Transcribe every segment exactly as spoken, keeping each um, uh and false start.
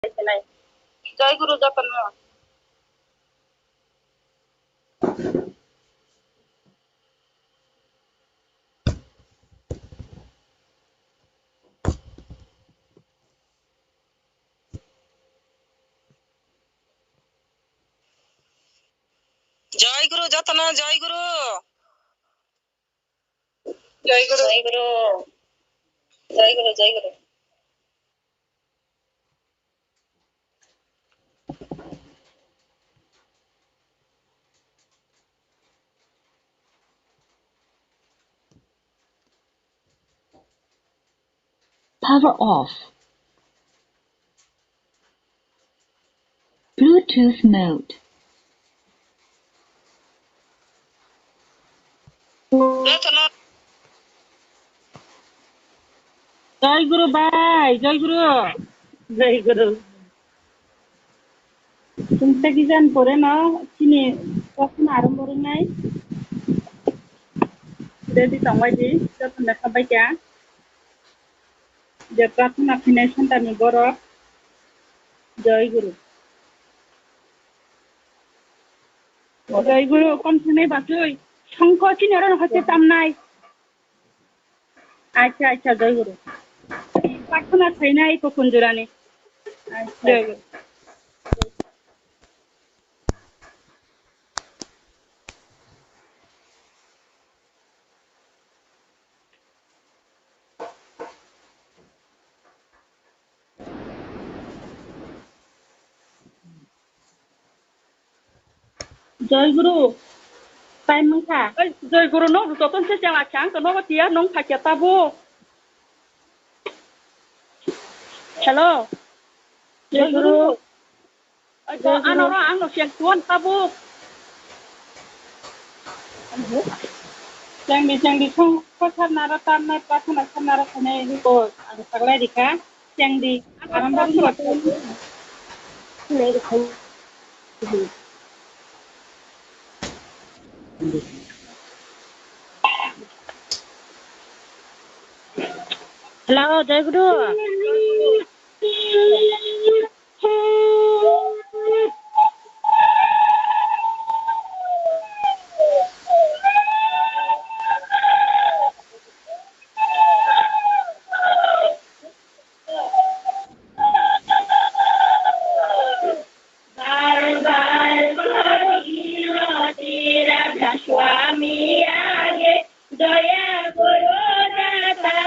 Jai Guru jotono. Jai Guru jotono, Jai Guru. Jai Guru. Jai Guru. Jai Guru, Jai Guru. Power off. Bluetooth mode. Jai Guru bhai, Jai Guru. Jai Guru. Chwng tegijan pore no chini prarthana arambo rwngnai. Ready tongbai di, joto lekha bai kha. Je prarthana khainai center ni borok. Jai Guru. Jai Guru, kom sanai basui. Songko chini oro no hose tamnai. Acha, acha, Jai Guru. Prarthana khainai ko kunjurani. Acha. Jai Guru. Jai Guru, time wngkha. Oi, Jai Guru, no joto se chang achang, no tiya nong khakia tabo. Hello. Jai Guru. Oi, to ano ro ang no siang tuan tabuk. Siang di, siang di song pasar nara tar nara pasar nara tar nara kene ri ko ang saglai di kha. Siang di aram bar ni. Hello, Jai Guru. Swami age, doya koro data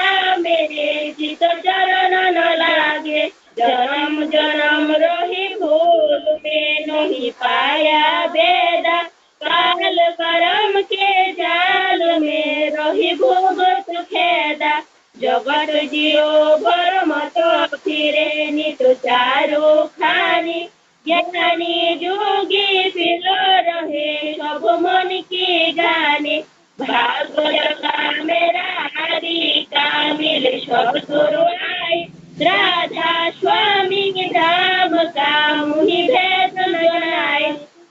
mere, jito charan no lage. Janam janam rahi bhool mein nahi paya beda, kaal karam ke jaal mein rahi bhugt kheda. Jagat jiyo bhar mato phire nit charu khani, gyani jogi philo rahe sab mon ki gani. Bhag jaga mera adi kamil sadguru aay, Radha Swami dham ka muhi bhed janai.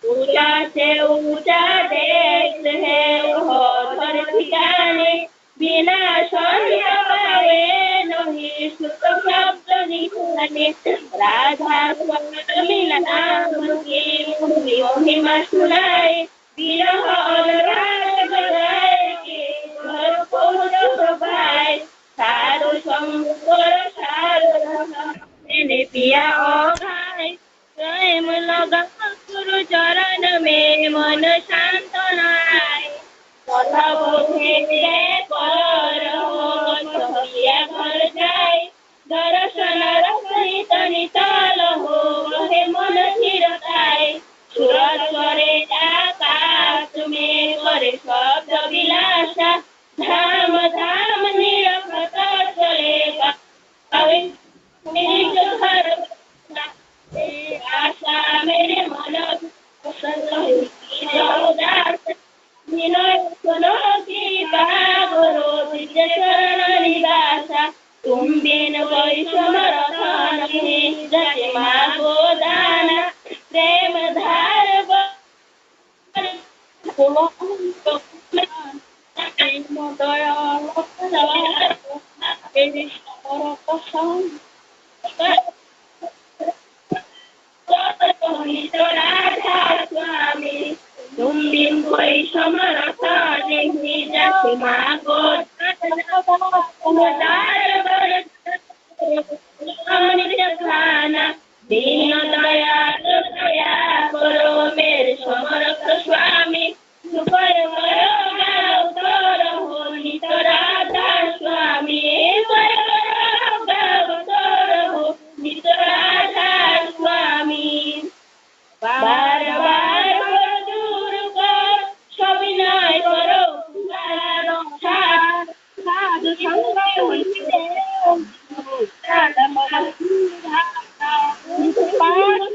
Uncha se uncha desh hai wo dhar thikane, bina swarg pawe nahi sukh shabd nikhane. Radha Swami naam ki mahima sunai, bina anurag garai ke ghar pahunch pabai. Sadhu sangh karo sadhu sangh mere piya o bhai, prem laga guru charan mein man shant nahi. Sadha bhakti karo ho piya ghar jai, darshan rasa nit nit laho, wahe mon thir thai. Suraj chore akash mein kore shabd bilasha, dham dham nirakat chole, pawe nij ghar. Asha mere mon udas, Binoy suno ki bhagwat, charan nibasa. Tum bin koi samratha nahi, jati mago dana, prem dhar ba-, Umbim koi somorotho jenghi jati magot. Dar bar amrita khana. Dino dayal daya koro mere somorotho swami. Sukor koro gao toro ho nito radha swami. Sukor koro gao toro ho nito radha swami. Bar bar koro dur kor, sobinoi koro upkar, sadhu sangho hoite, sadhu sangho hoite,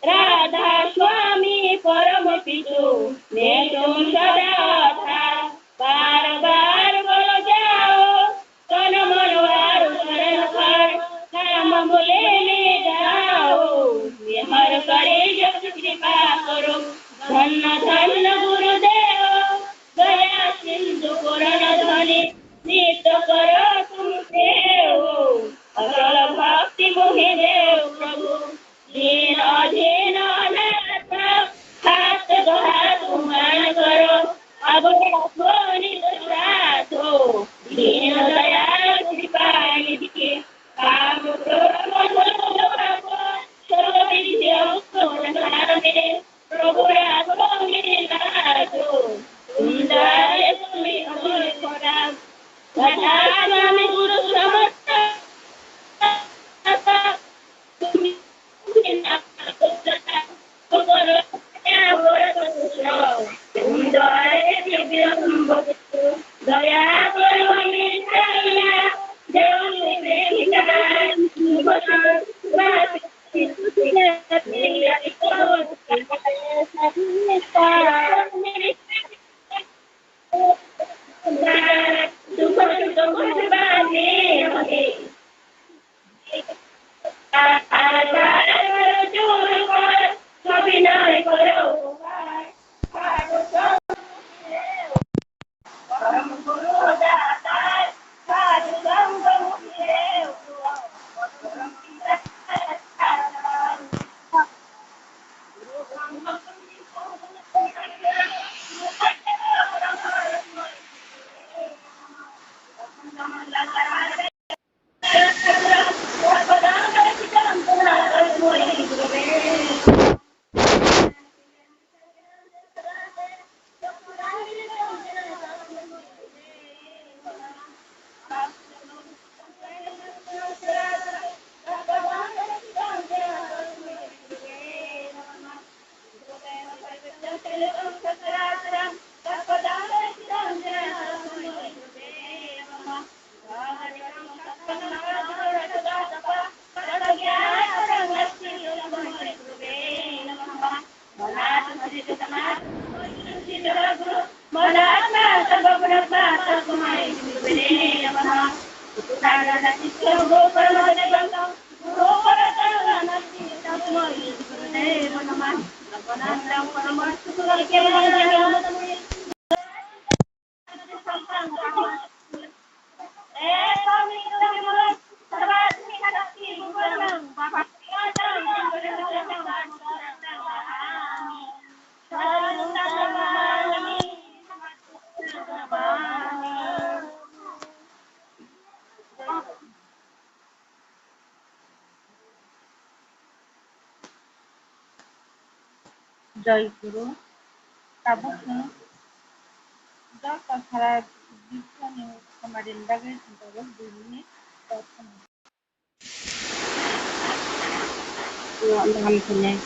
Radha Swami Param Pitu, Metum Sada Otha, Bar Bar Bolo Jao, Tono Mono Aro Saran Kar, Karma Bole Le Jao, Mehar Kare Jab Kripa Karo, Dhanna Dhanna Guru Dev, Daya Sindhu Korona Dhani, Nitya Karo Tum Dev, Asal Bhakti Mohi Dev Prabhu, Dino dino anatha, hat ko hat uman karo, abo apni surato. Dino dayal kripa nidhi, kam kro mono lokapo, sarva vidya upakarane, Prabhu rakho meri nato, tum dayal tumi amar khora. Gadha swami guru samatha, tumi Jai Guru. Tabuk chwng joto sara bislani hamari ni bagwi chwng tabuk dui minute prarthana. Gaham khainai.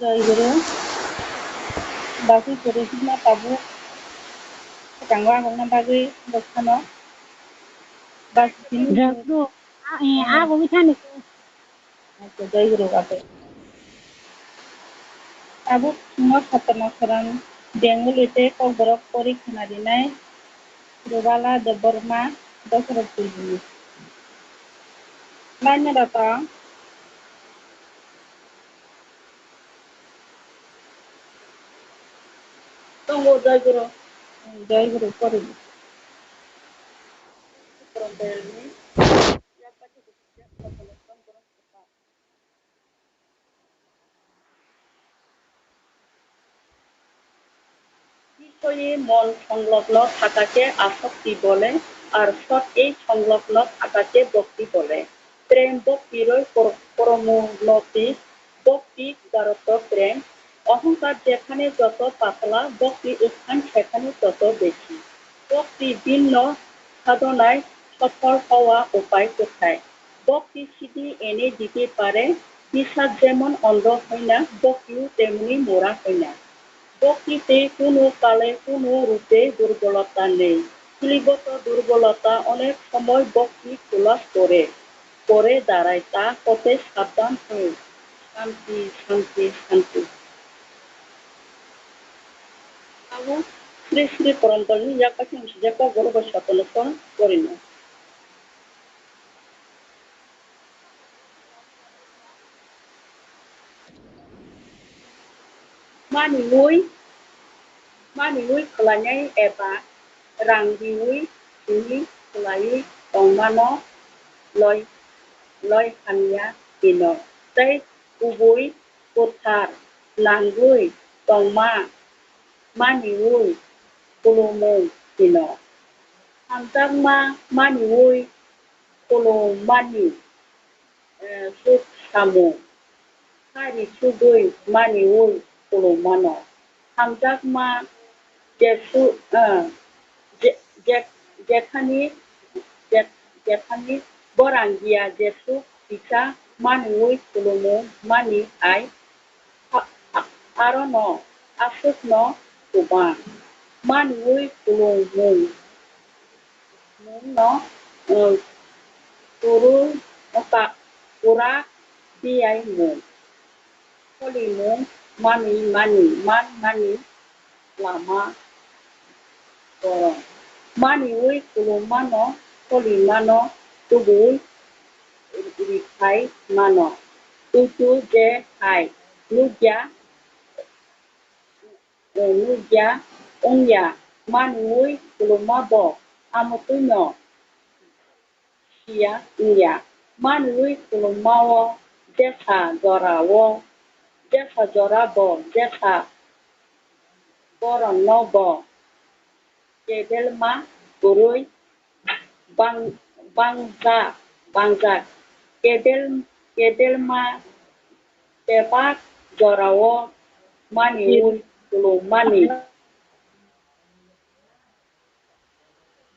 Jai Guru. Basi kwrwi himna tabuk. Kwchangma hokna bagwi bwsano. Basi simi. Jai Guru. A, e, a, bo withani. Acha, Jai Guru ate. Tabuk swngo Satana Saran Bengali tei Kokborok pori khna rinai Rubala Debbarma Dosarok Pujini. Laina rata. Tongo Jai Guru. Jai Guru pori. বিষয়ে মন সংলগ্ন থাকাকে আসক্তি বলে, আর সৎ এই সংলগ্ন থাকাকে ভক্তি বলে। প্রেম ভক্তিরই পর-, পরমোন্নতি, ভক্তি উদারত্ব প্রেম। অহংকার যেখানে যত পাতলা, ভক্তি স্থান সেখানে তত বেশি। ভক্তি ভিন্ন সাধনায় সফল হওয়া উপায় কোথায়? ভক্তি সিদ্ধি এনে দিতে পারে, বিষাদ যেমন অন্ধ হয় না, ভক্তিও তেমনি মরা হয় না। ভক্তিতে কোনো কালে কোনো রূপে দুর্বলতা নেই। ফিলিগত দুর্বলতা অনেক সময় ভক্তি খোলা করে, করে দাঁড়ায়, তা হতে সাবধান হও। শান্তি, শান্তি, শান্তি। Abo Sri Sri Koromdolni yak bai kheno sijak kok borok bai Satana Saran porino. Maniwi, maniwi khwlainai eba rang riwi simi khwlaiwi tongmano loi, loi hamya hino, tei kubui kwthar nangwi tongma maniwi khulumung hino. Hamjakma maniwi khulummani, eh, suk samung, hari sugwi maniwi khulummano. Hamjakma jesu, eh, je-, je-, jekhani, je-, jekhani borang giya jesu kisa maniwi khulumung mani ai A-, a-, arono aswkno kwbang manwi khulumung mungno, um, kuru-, ka-, kwrak biyai mung, kholimung manwi mani, man mani lama borok. Manwi khulummano, kholimano tubui riphai mano. Tuitu je hai nukya, nukya wngya, manwi khulumma bo amotwino siya wngya. Manwi khulummao jesa jorao, jesa jora bo jesa boronno bo kebelma kwrwi bang-, bangjak, bangjak. Kebel-, kebelma bebak jorao maniwi khulummani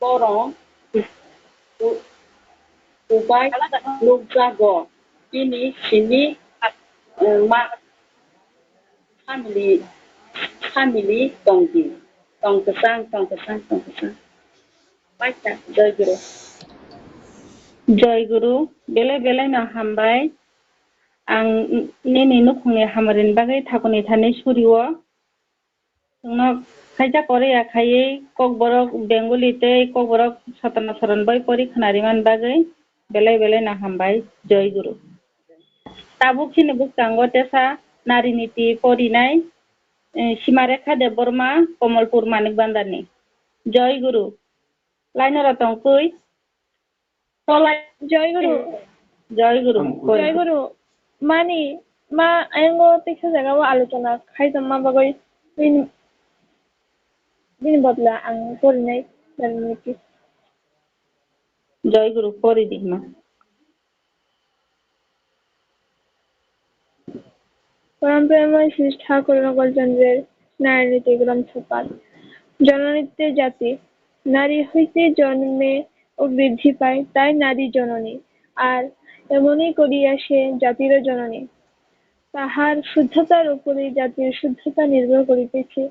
borok ku-, kubai nukjago. Bini simi, eh, ma-, family, family tongdi. Tong kwchang, tong kwchang, tong kwchang. Paita, Jai Guru. Jai Guru, belai belai no hambai. Ang nini nukhungni hamari bagwi thakuni thani surio. Chwngno khaijak Korea khaiwi Kokborok Bengali tei Kokborok Satana Saran bai pori khwnariman bagwi belai belai no hambai, Jai Guru. Tabuk chini bwskango tesa Nari Niti porinai, eh, Simarekha Debbarma, Komolpur Manik Bandarni. Jai Guru. Lainora tongkui. Tolai. Jai Guru. Jai Guru. Jai Guru. Mani, ma, ayango teksa jaga o alochona khaijak ma bagwi bini, bini bodla ang porinai Nari Niti. Jai Guru, pori di ma. পরম প্রেমময় শ্রেষ্ঠ করুণাকর চন্দ্রের নারায়ণীতি গ্রন্থপাঠ। জননীতে জাতি, নারী হইতে জন্মে ও বৃদ্ধি পায়, তাই নারী জননী। আর এমনই করিয়া সে জাতিরও জননী। তাহার শুদ্ধতার উপরেই জাতির শুদ্ধতা নির্ভর করিতেছে।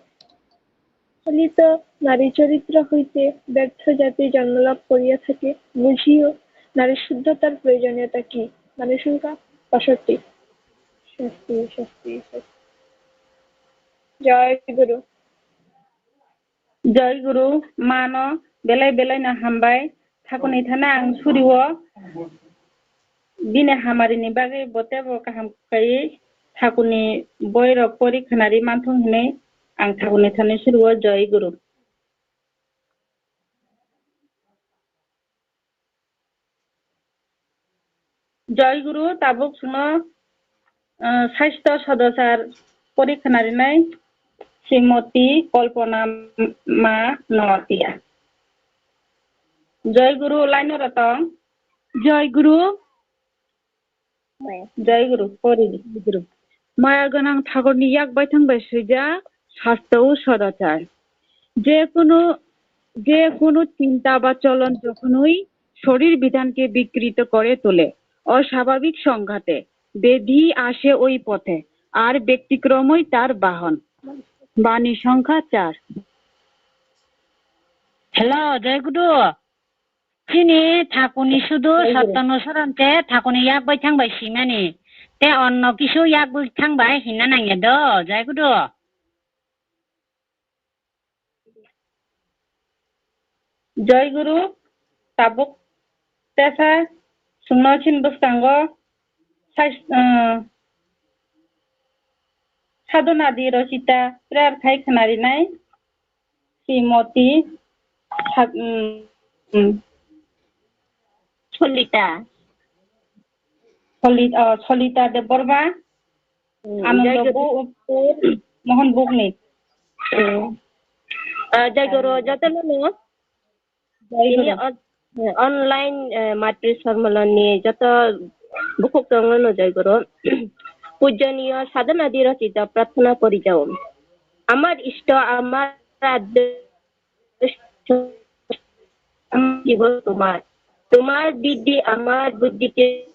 ফলিত নারী চরিত্র হইতে ব্যর্থ জাতি জন্মলাভ করিয়া থাকে। বুঝিও নারীর শুদ্ধতার প্রয়োজনীয়তা কি। নারী সংখ্যা পঁয়ষট্টি। স্বস্তি, স্বস্তি, স্বস্তি। জয় গুরু। Jai Guru, mano belai belai no hambai. Thakuni thana ang surio. Bini hamari ni bagwi bo tebo kaham kaiwi thakuni boi rok pori khanari manthung hinwi ang thakuni thani surio. Jai Guru. Jai Guru, tabuk chwngno, ah, sasthya sodochar pori khwnarinai Srimoti Kalpana Ma Noatia. Jai Guru, line o tong. Jai Guru. Jai Guru, pori di. Maya gwnang Thakurni yak baithang bai swijak, sastha o sodochar. Je kono, je kono chinta ba cholon jokhonwi শরীর বিধানকে বিকৃত করে তোলে, অস্বাভাবিক সংঘাতে, ব্যাধি আসে ওই পথে, আর ব্যতিক্রমই তার বাহন। বাণী সংখ্যা চার। Hello, Jai Guru. Chini thakuni sudu Jai Guru. Sottono soron te thakuni yak bai thang bai simani. Te onno kisu yak bai thang bai hinna nangya do, Jai Guru. Jai Guru, tabuk tesa sungno chin bwskango sais-, ah, sadhana di rosita prayer khai khwnarinai. Srimoti Thak-, mm, mm. Solita. Soli-, oh, Solita Debbarma, mm, Anando Jai Guru. Bu-, Pur, Mohon Bugni. Mm. Ah, Jai Guru, jotono no. Jai Guru. Ini on-, eh, online, eh, matri sormoloni joto bukhuk tongo no Jai Guru. পূজনীয় সাধনা দি রচিত প্রার্থনা করি যাও। আমার ইষ্ট, আমার আদর্শ, আমার জীবন তোমার। তোমার বিধি আমার বুদ্ধিকে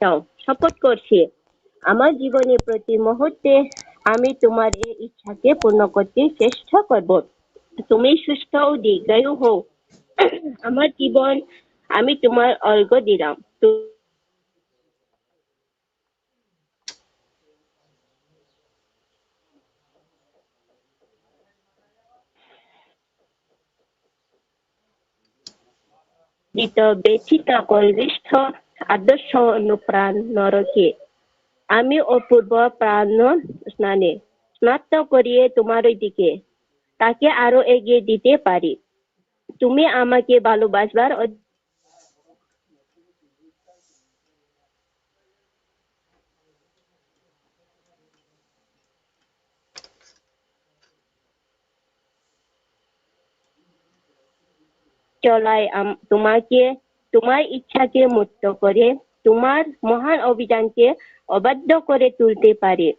দাও, শপথ করছি, আমার জীবনের প্রতি মুহূর্তে আমি তোমার এই ইচ্ছাকে পূর্ণ করতে চেষ্টা করব। তুমি সুস্থ ও দীর্ঘায়ু হও। আমার জীবন আমি তোমার অর্ঘ্য দিলাম। তু- দিত ব্যথিত কলবিষ্ঠ আদর্শ অনুপ্রাণ নরকে। আমি অপূর্ব প্রাণ স্নানে স্নাত করিয়ে তোমার ওই দিকে তাকে আরো এগিয়ে দিতে পারি। তুমি আমাকে ভালোবাসবার অধি- চলায় আম-, তোমাকে, তোমার ইচ্ছাকে মুক্ত করে তোমার মহান অভিযানকে অবাধ্য করে তুলতে পারে।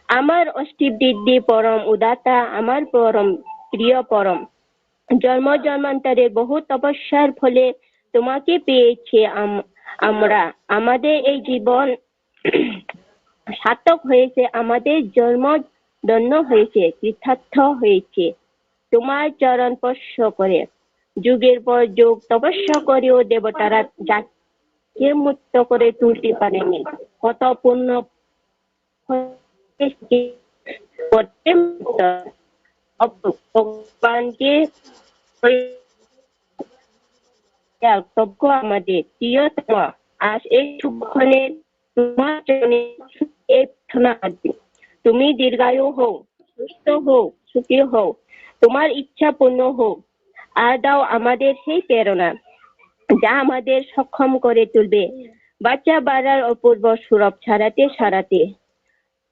আমার অষ্টিবৃদ্ধি পরম উদাতা, আমার পরম প্রিয় পরম জন্ম জন্মান্তরের বহু তপস্যার ফলে তোমাকে পেয়েছি আম-, আমরা। আমাদের এই জীবন সার্থক হয়েছে, আমাদের জন্ম ধন্য হয়েছে, কৃতার্থ হয়েছে তোমার চরণ স্পর্শ করে। যুগের পর যুগ তপস্যা করেও দেবতারা যাকে মুক্ত করে তুলতে পারেনি। কত পুণ্য করতে ভগবানকে কর্তব্য আমাদের। প্রিয়তম, আজ এই শুভক্ষণে তোমার জন্য এই প্রার্থনা করছি। তুমি দীর্ঘায়ু হও, সুস্থ হও, সুখী হও, তোমার ইচ্ছা পূর্ণ হোক। আর দাও আমাদের সেই প্রেরণা, যা আমাদের সক্ষম করে তুলবে বাচ্চা বাড়ার অপূর্ব সৌরভ ছড়াতে ছড়াতে।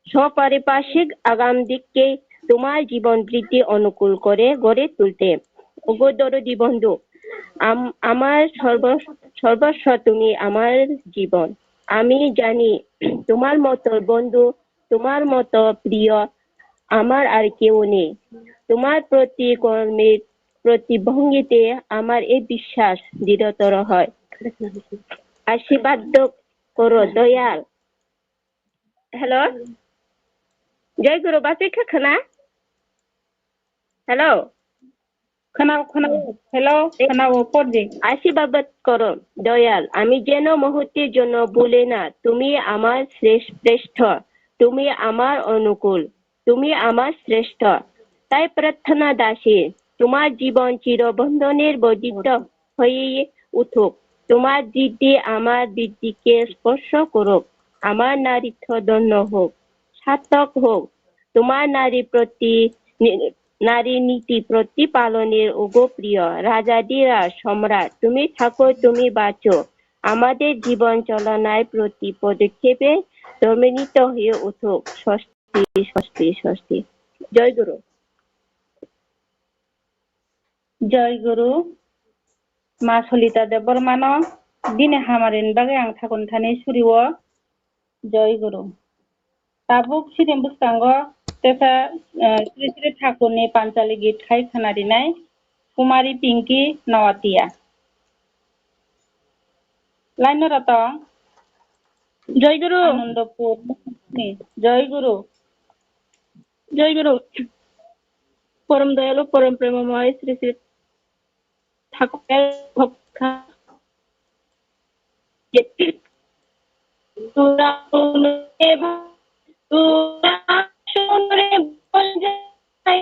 স্বপারিপার্শ্বিক আগাম দিককে তোমার জীবন বৃদ্ধি অনুকূল করে গড়ে তুলতে। ওগো দরদি বন্ধু, আম-, আমার সর্ব-, সর্বস্ব তুমি আমার জীবন। আমি জানি তোমার মতো বন্ধু, তোমার মতো প্রিয় আমার আর কেউ নেই। তোমার প্রতি কর্মের প্রতি ভঙ্গিতে আমার এই বিশ্বাস দৃঢ়তর হয়। আশীর্বাদ করো, দয়াল। হ্যালো, জয় গুরু, বাসি খা খানা? Hello. Khwnao, khwnao. Hello, khwnao, pordi. আশীর্বাদ করো, দয়াল। আমি যেন মুহূর্তের জন্য ভুলে না, তুমি আমার শ্রেষ্ঠ, শ্রেষ্ঠ, তুমি আমার অনুকূল, তুমি আমার শ্রেষ্ঠ। তাই প্রার্থনা দাসী, তোমার জীবন চিরবন্ধনের বর্ধিত হয়ে উঠুক। তোমার বৃদ্ধি আমার বৃদ্ধিকে স্পর্শ করুক। আমার নারীত্ব ধন্য হোক, সার্থক হোক। তোমার নারী প্রতি নি-, নারী নীতি প্রতিপালনের অগো প্রিয় রাজাধিরাজ সম্রাট, তুমি থাকো, তুমি বাঁচো। আমাদের জীবন চালনায় প্রতি পদক্ষেপে ত্বরান্বিত হয়ে উঠুক। স্বস্তি, স্বস্তি, স্বস্তি। জয় গুরু। Joy Guru, Ma Solita Debbarmano bini hamarini bagwi ang thakur thani surio. Joy Guru. Tabuk siring bwskango tesa, eh, Sri Sri Thakurni Panchali git khai khwnarinai Kumari Pinky Noatia. Laino rotong. Joy Guru. Anandapur ni. Joy Guru. Joy Guru. পরম দয়ালু, পরম প্রেমময় শ্রী শ্রী ঠাকুরের ভক্ত। তোরা শুনরে, তোরা শুনরে, বল যায়,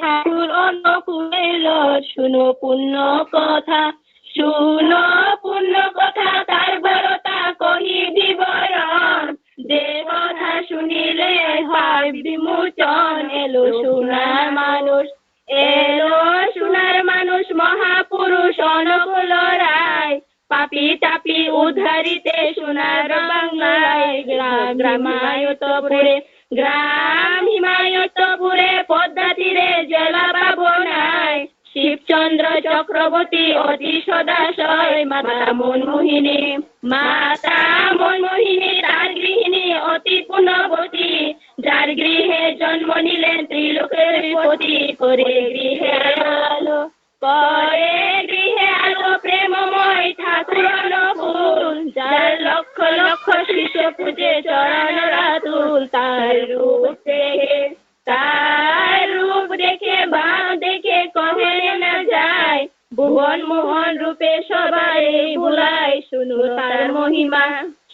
ঠাকুর অনুকূল এলো, শুনো পূর্ণ কথা, শুনো পূর্ণ কথা, তার বড়তা কহি বিবরণ। যে কথা শুনিলে হয় বিমোচন, এলো সোনার মানুষ, এলো সোনার মানুষ, মহাপুরুষ অনুকূল রায়। পাপী তাপী উদ্ধারিতে সোনার বাংলায়, গ্রাম হিমায়তপুরে, গ্রাম হিমায়তপুরে, পদ্মা তীরে জেলা পাবনায়। শিবচন্দ্র চক্রবর্তী অতি সদাশয়, মাতা মনমোহিনী, মাতা মনমোহিনী তার গৃহিণী অতি গুণবতী। যার গৃহে জন্ম নিলেন ত্রিলোকের পতি, করে গৃহে আলো, করে গৃহে আলো প্রেমময় ঠাকুর অনুকূল। যার লক্ষ লক্ষ শিষ্য পূজে চরণ রাতুল, তার রূপ দেখে, তার রূপ দেখে ভাব দেখে কখনো না যায়। ভুবন মোহন রূপে সবাই ভুলায়, শুনো তার মহিমা,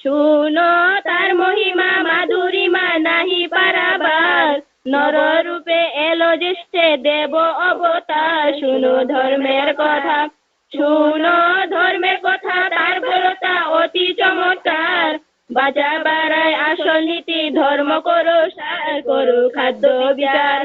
শুনো তার মহিমা, মাধুরীমা নাহি পারাবার। নর রূপে এলো যে সে দেব অবতার, শুনো ধর্মের কথা, শুনো ধর্মের কথা, তার বড়তা অতি চমৎকার। বাজা বাড়ায় আসল নীতি, ধর্ম করো সার, করো খাদ্য বিচার।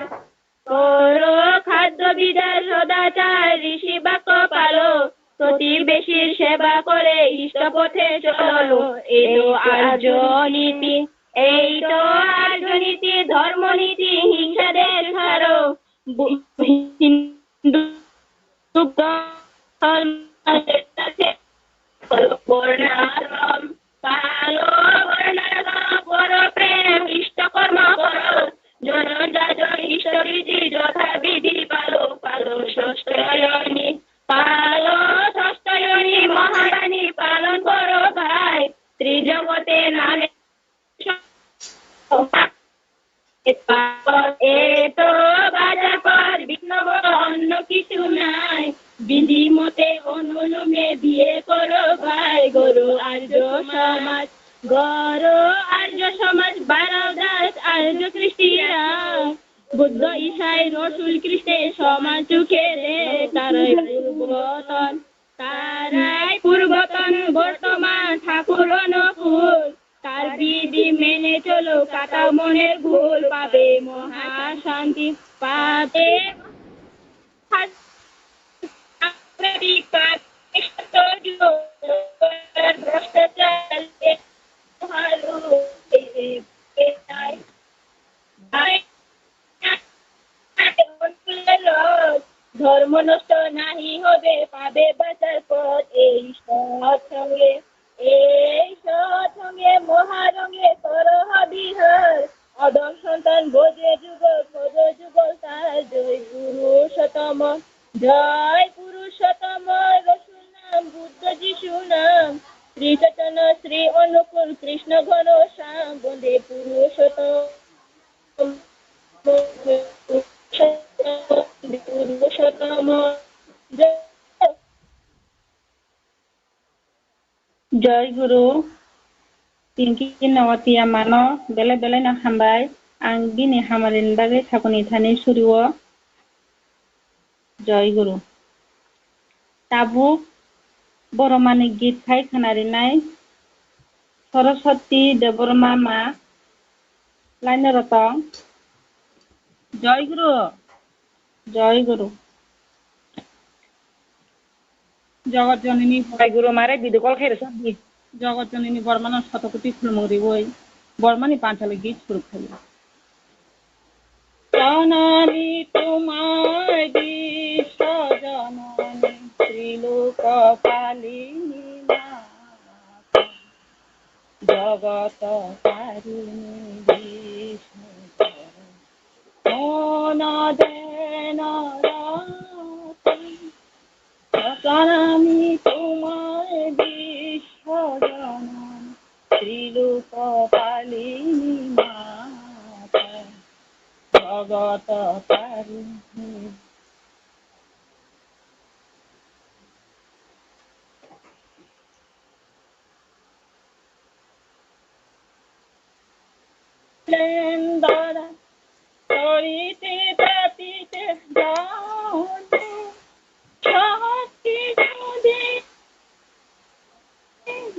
করো খাদ্য বিচার সদাচার, ঋষি বাক্য পালো, প্রতিবেশীর সেবা করে ইষ্ট পথে চলো। এ তো আর্য নীতি, এই তো আর্য নীতি, ধর্ম নীতি, হিংসা দেশ ছাড়ো। বু-, হিন্দু ধর্ম বর্ণাশ্রম পালো, বর্ণাশ্রম করো প্রেম, ইষ্ট কর্ম করো। জনজাত ইষ্ট রীতি যথাবিধি পালো, পালো ষষ্ঠয়নী, পালো ষষ্ঠয়নী মহারানী পালন করো ভাই। ত্রিজগতে নামে এ তো বাজার পর বিষ্ণব অন্য কিছু নাই। বিধি মতে অনুলোমে বিয়ে করো ভাই, গরু আর্য সমাজ, গরু আর্য সমাজ, বারো দাস আর্য খ্রিস্টিয়ান। বুদ্ধ, ইসাই, রসুল, খ্রিস্টে সমান চোখে দেখ, তারাই পূর্বতন, তারাই পূর্বতন, বর্তমান ঠাকুর অনুকূল। তার বিধি মেনে চলো, কাটাও মনের ভুল, পাবে মহাশান্তি, পাবে মহাশান্তি। ভ্রষ্টাচার ধর্ম নষ্ট নাহি হবে, পাবে বাঁচার পথ এই সৎসঙ্গে। এই সৎসঙ্গে মহারঙ্গে করহ বিহার। অদম সন্তান বোঝে যুগল, খোঁজো যুগল তার। জয় গুরু সতম, জয় পুরুষোত্তম, রসুল নাম বুদ্ধ যিশু নাম। শ্রী চৈতন্য শ্রী অনুকূল কৃষ্ণ ঘন শ্যাম। বন্দে পুরুষোত্তম, পুরুষোত্তম, পুরুষোত্তম। জয় Joy Guru, Pinky Nowatia mano belai belai no hambai. Ang bini hamari ni bagwi sakuni thani surio. Joy Guru. Tabuk boromani git khai khwnarinai Saraswati Debbarma ma line ro tong. Joy Guru. Joy Guru. Jagat Janini Bai Guru mare video call khairo sabdi. Jagat Janini Bormano Satokoti Khulmuri Boi. Bormani Panchali Git Surukhayo. Janani Tumai Biswa Janani Triloka Palini Mata. Jagat Tarini Biswa Mona dena rata, janami tumare biswa janam, triloka palini mata, jagat tarini. Lendara, torite tapite jane, shakti jodi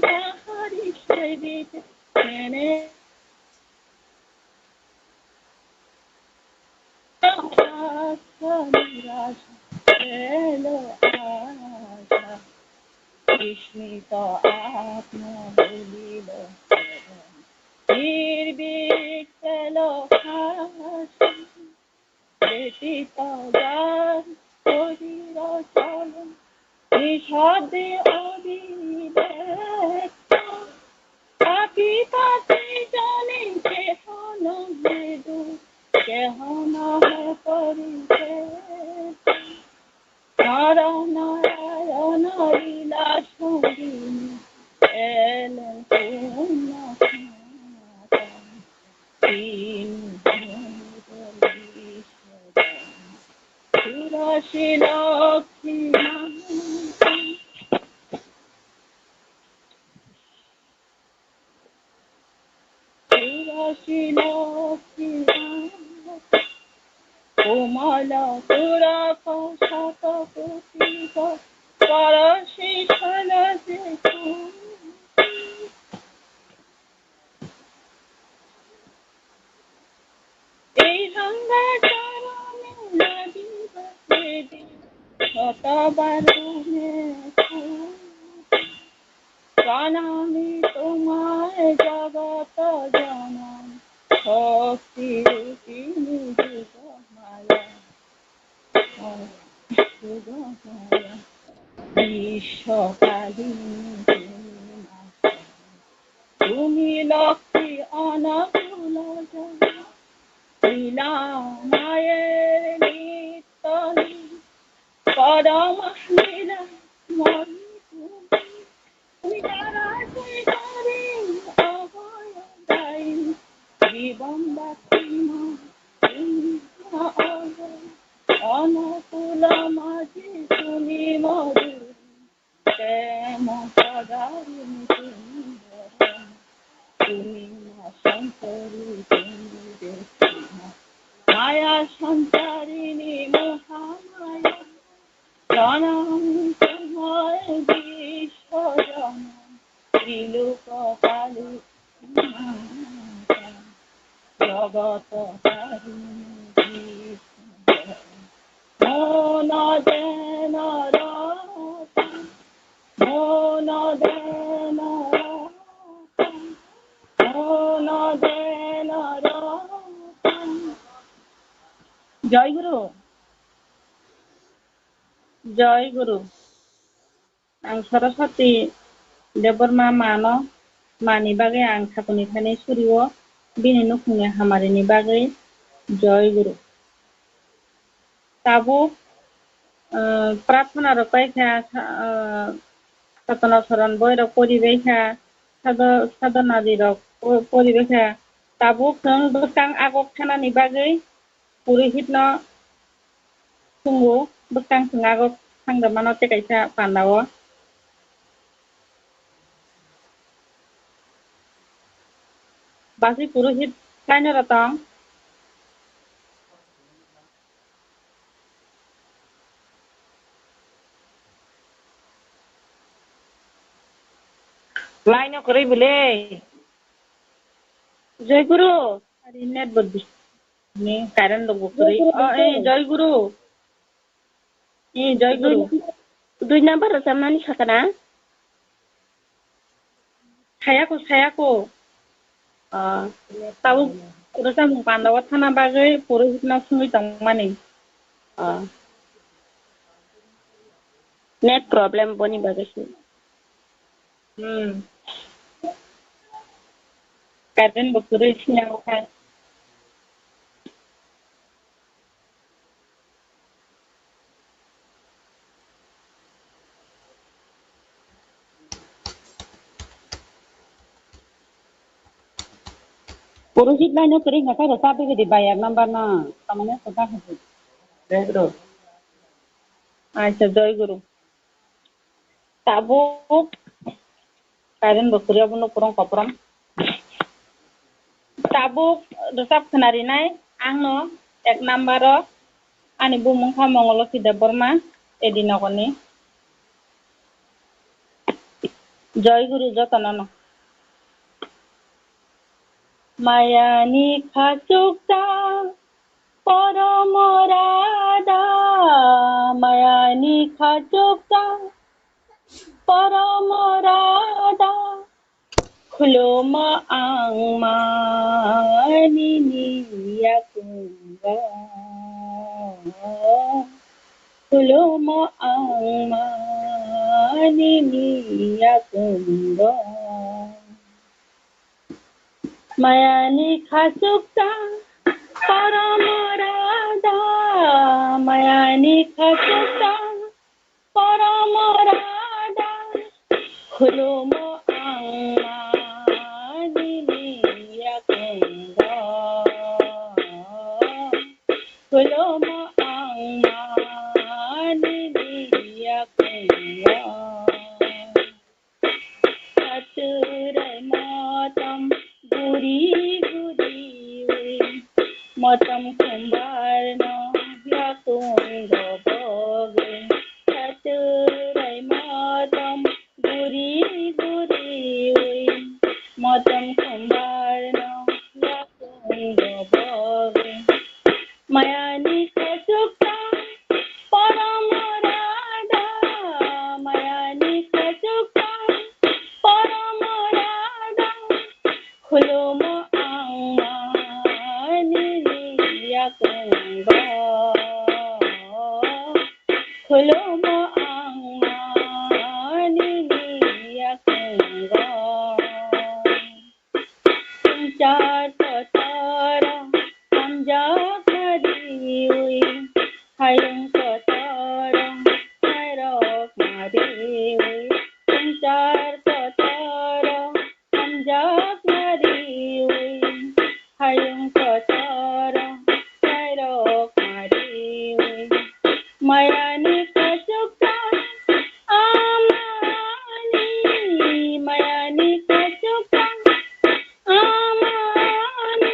jahari shevite mene. Asa nirasha elo asha, bismito atma bolilo, nirbhik elo hasha, betito jan bodhiro cholon, nishabde abhibhekto, apipati jane keho no vedo, keho no he poricheto. Nara Narayana lila sangini, elo punna khata, tini horo biswa jana, surasi lokhi mata. Surasi lokhi mata, komala turaka satakotika, parasi sanaje tu. Ei ganga charane nadi bhakti, satabar gune tu. Pranami tumare jagat janani, shakti rupini yoga maya, yoga maya. Biswa palini tumi ma, tumi lokhi anakula jana, lila mayer nitya lila, padama lila mori tumi. Anakula maji tumi madhuri, prema sagarini tumi dharma, tumi ma sansari tumi desima, maya sansarini mohamaya. Janami tumare biswa janam, triloka pali mata, jagat tarini biswa janam. Mona dena rata, mona dena rata, mona dena rata. Joy Guru. Joy Guru. Ang Saraswati Debbarma mano, mani bagwi ang thakuni thani surio, bini nukhungni hamarini bagwi Joy Guru. Tabuk, ah, prarthana rok pai kha, sa-, ah, Satana Saran boi rok pori bai kha, sado-, sadhana di rok po-, pori bai kha. Tabuk chwng bwskang agok thanani bagwi purohit no thwngo, bwskang chwng agok thang rwmano tei kaisa panda o. Basi purohit kainwi rw tong. Line o kwrwi bwle. Joy Guru. Ari net bo dis-, ni current rok bo kwrwi. Joy Guru, oh, eh, Joy Guru. Eh, Joy Guru. Dui number rwchapmani sakana? Sayako, sayako. Ah, tabuk rwchapmung panda o thana bagwi purohit no swngwi tongmani. Ah. Net problem boni bagwi se. Hmm. Current bo kwrwi siyang kha. Purohit line o kwrwi kha khe rwchapwi di bai ek number no. Tamani kotha khe. Acha, Joy Guru. Tabuk, current bo kwrwi, abono kwrwng koporom. Tabuk rwchap khwnarinai, angno ek number o ani bumung kha Mongolosi Debbarma, Edi nogorni. Joy Guru jotono no. Mayani khachukta Poromo Radha, mayani khachukta, Poromo Radha, khulumo ang manini yakungo, khulumo ang manini yakungo. Mayani khachukta, Poromo Radha, mayani khachukta, Poromo Radha, khulumo ang manini yakungo, khulumo ang manini yakungo. Saturai motom guri guri ui, motom khumbar no yakungo bogwi. Saturai motom guri guri ui, motom khumbar no yakungo bogwi. Mayani khachukta, Poromo Radha, mayani khachukta, Poromo Radha, khulumo ang manini yakungo, khulumo ang manini yakungo. Swngchar kotoro hamjakma riwi, hayung kotoro nairokma riwi. Swngchar kotoro hamjakma riwi, hayung kotoro nairokma riwi. Mayani khachukta amani, mayani khachukta amani,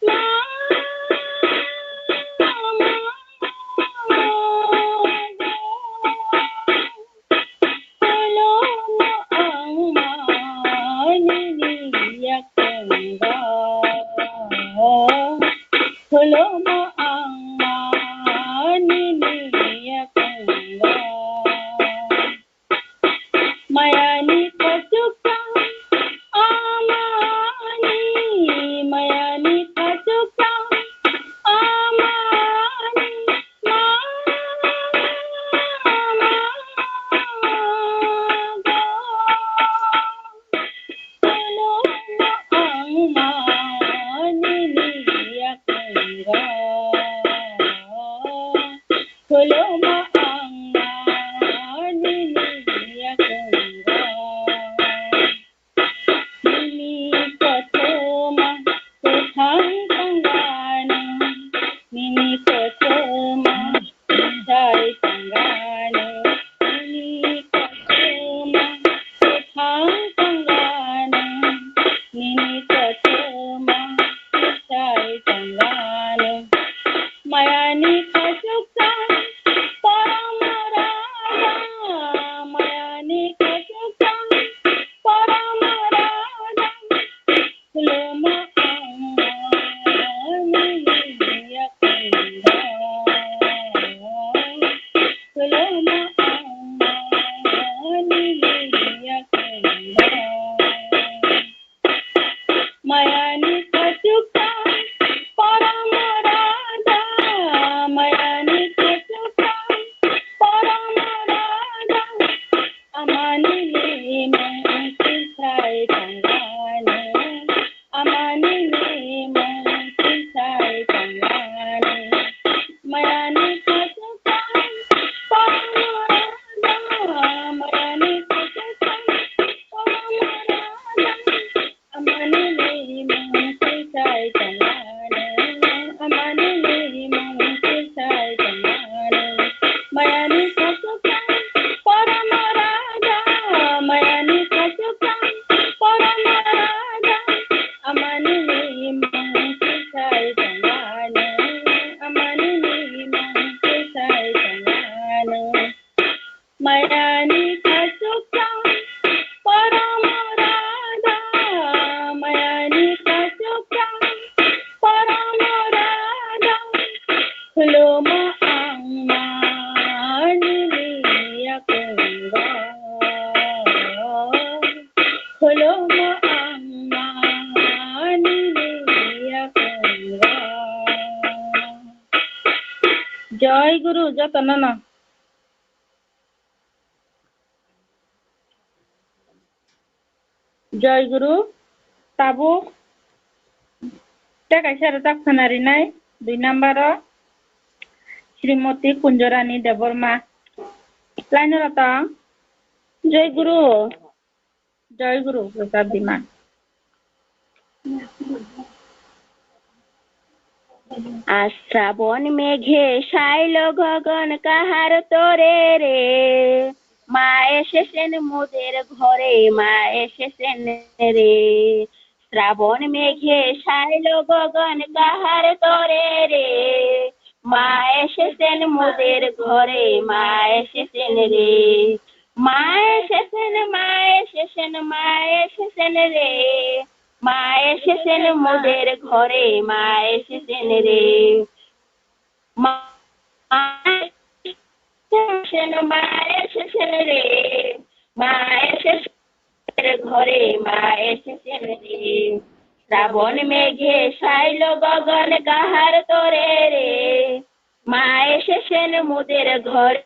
mama. Khulumo ang manini yakungo, khulumo ang manini yakungo. Khuluma ang ma nini yakungo. Nini kothoma kwthang tangano, nini kothoma sai tangano, nini kothoma kwthang tangano, nini kothoma sai tangano. Mayani kachukthang poromorada, mayani kachukthang poromorada. Khuluma ang ma nini yakungo. Khuluma ang ma nini yakungo. Mayani kachukthang poromorada, mayani kachukthang poromorada. Amani limang kisai tangani, amani limang kisai tangani. Mayani kachukthang poromorada, mayani kachukthang poromorada. Amani limang kisai tangani, amani limang kisai tangani. Mayani kachukthang poromorada, mayani kachukthang poromorada. Amani limang kisai tangani, amani limang kisai tangani. Mayani kachukthang poromorada, mayani kachukthang poromorada. Khuluma ang ma nini yakungo. Khuluma ang ma nini yakungo. Jai Guru, jotono no. Jai Guru, tabuk tei kaisa rwchap khwna rinai, dui number o, Srimoti Kunjorani Debbarma. Line o tong. Jai Guru. Jai Guru, rwchap di ma. Asrabon meghe sailo gagan kahar tore re, ma esesen moder ghore, ma esesen re. Srabon meghe sailo gagan kahar tore re, ma esesen moder ghore, ma esesen re. Ma esesen, ma esesen, ma esesen re. Ma esesen moder ghore, ma esesen re. Ma, ma esesen, ma esesen re. Ma esesen moder ghore, ma esesen re. Srabon meghe sailo gagan kahar tore re. Ma esesen moder ghore.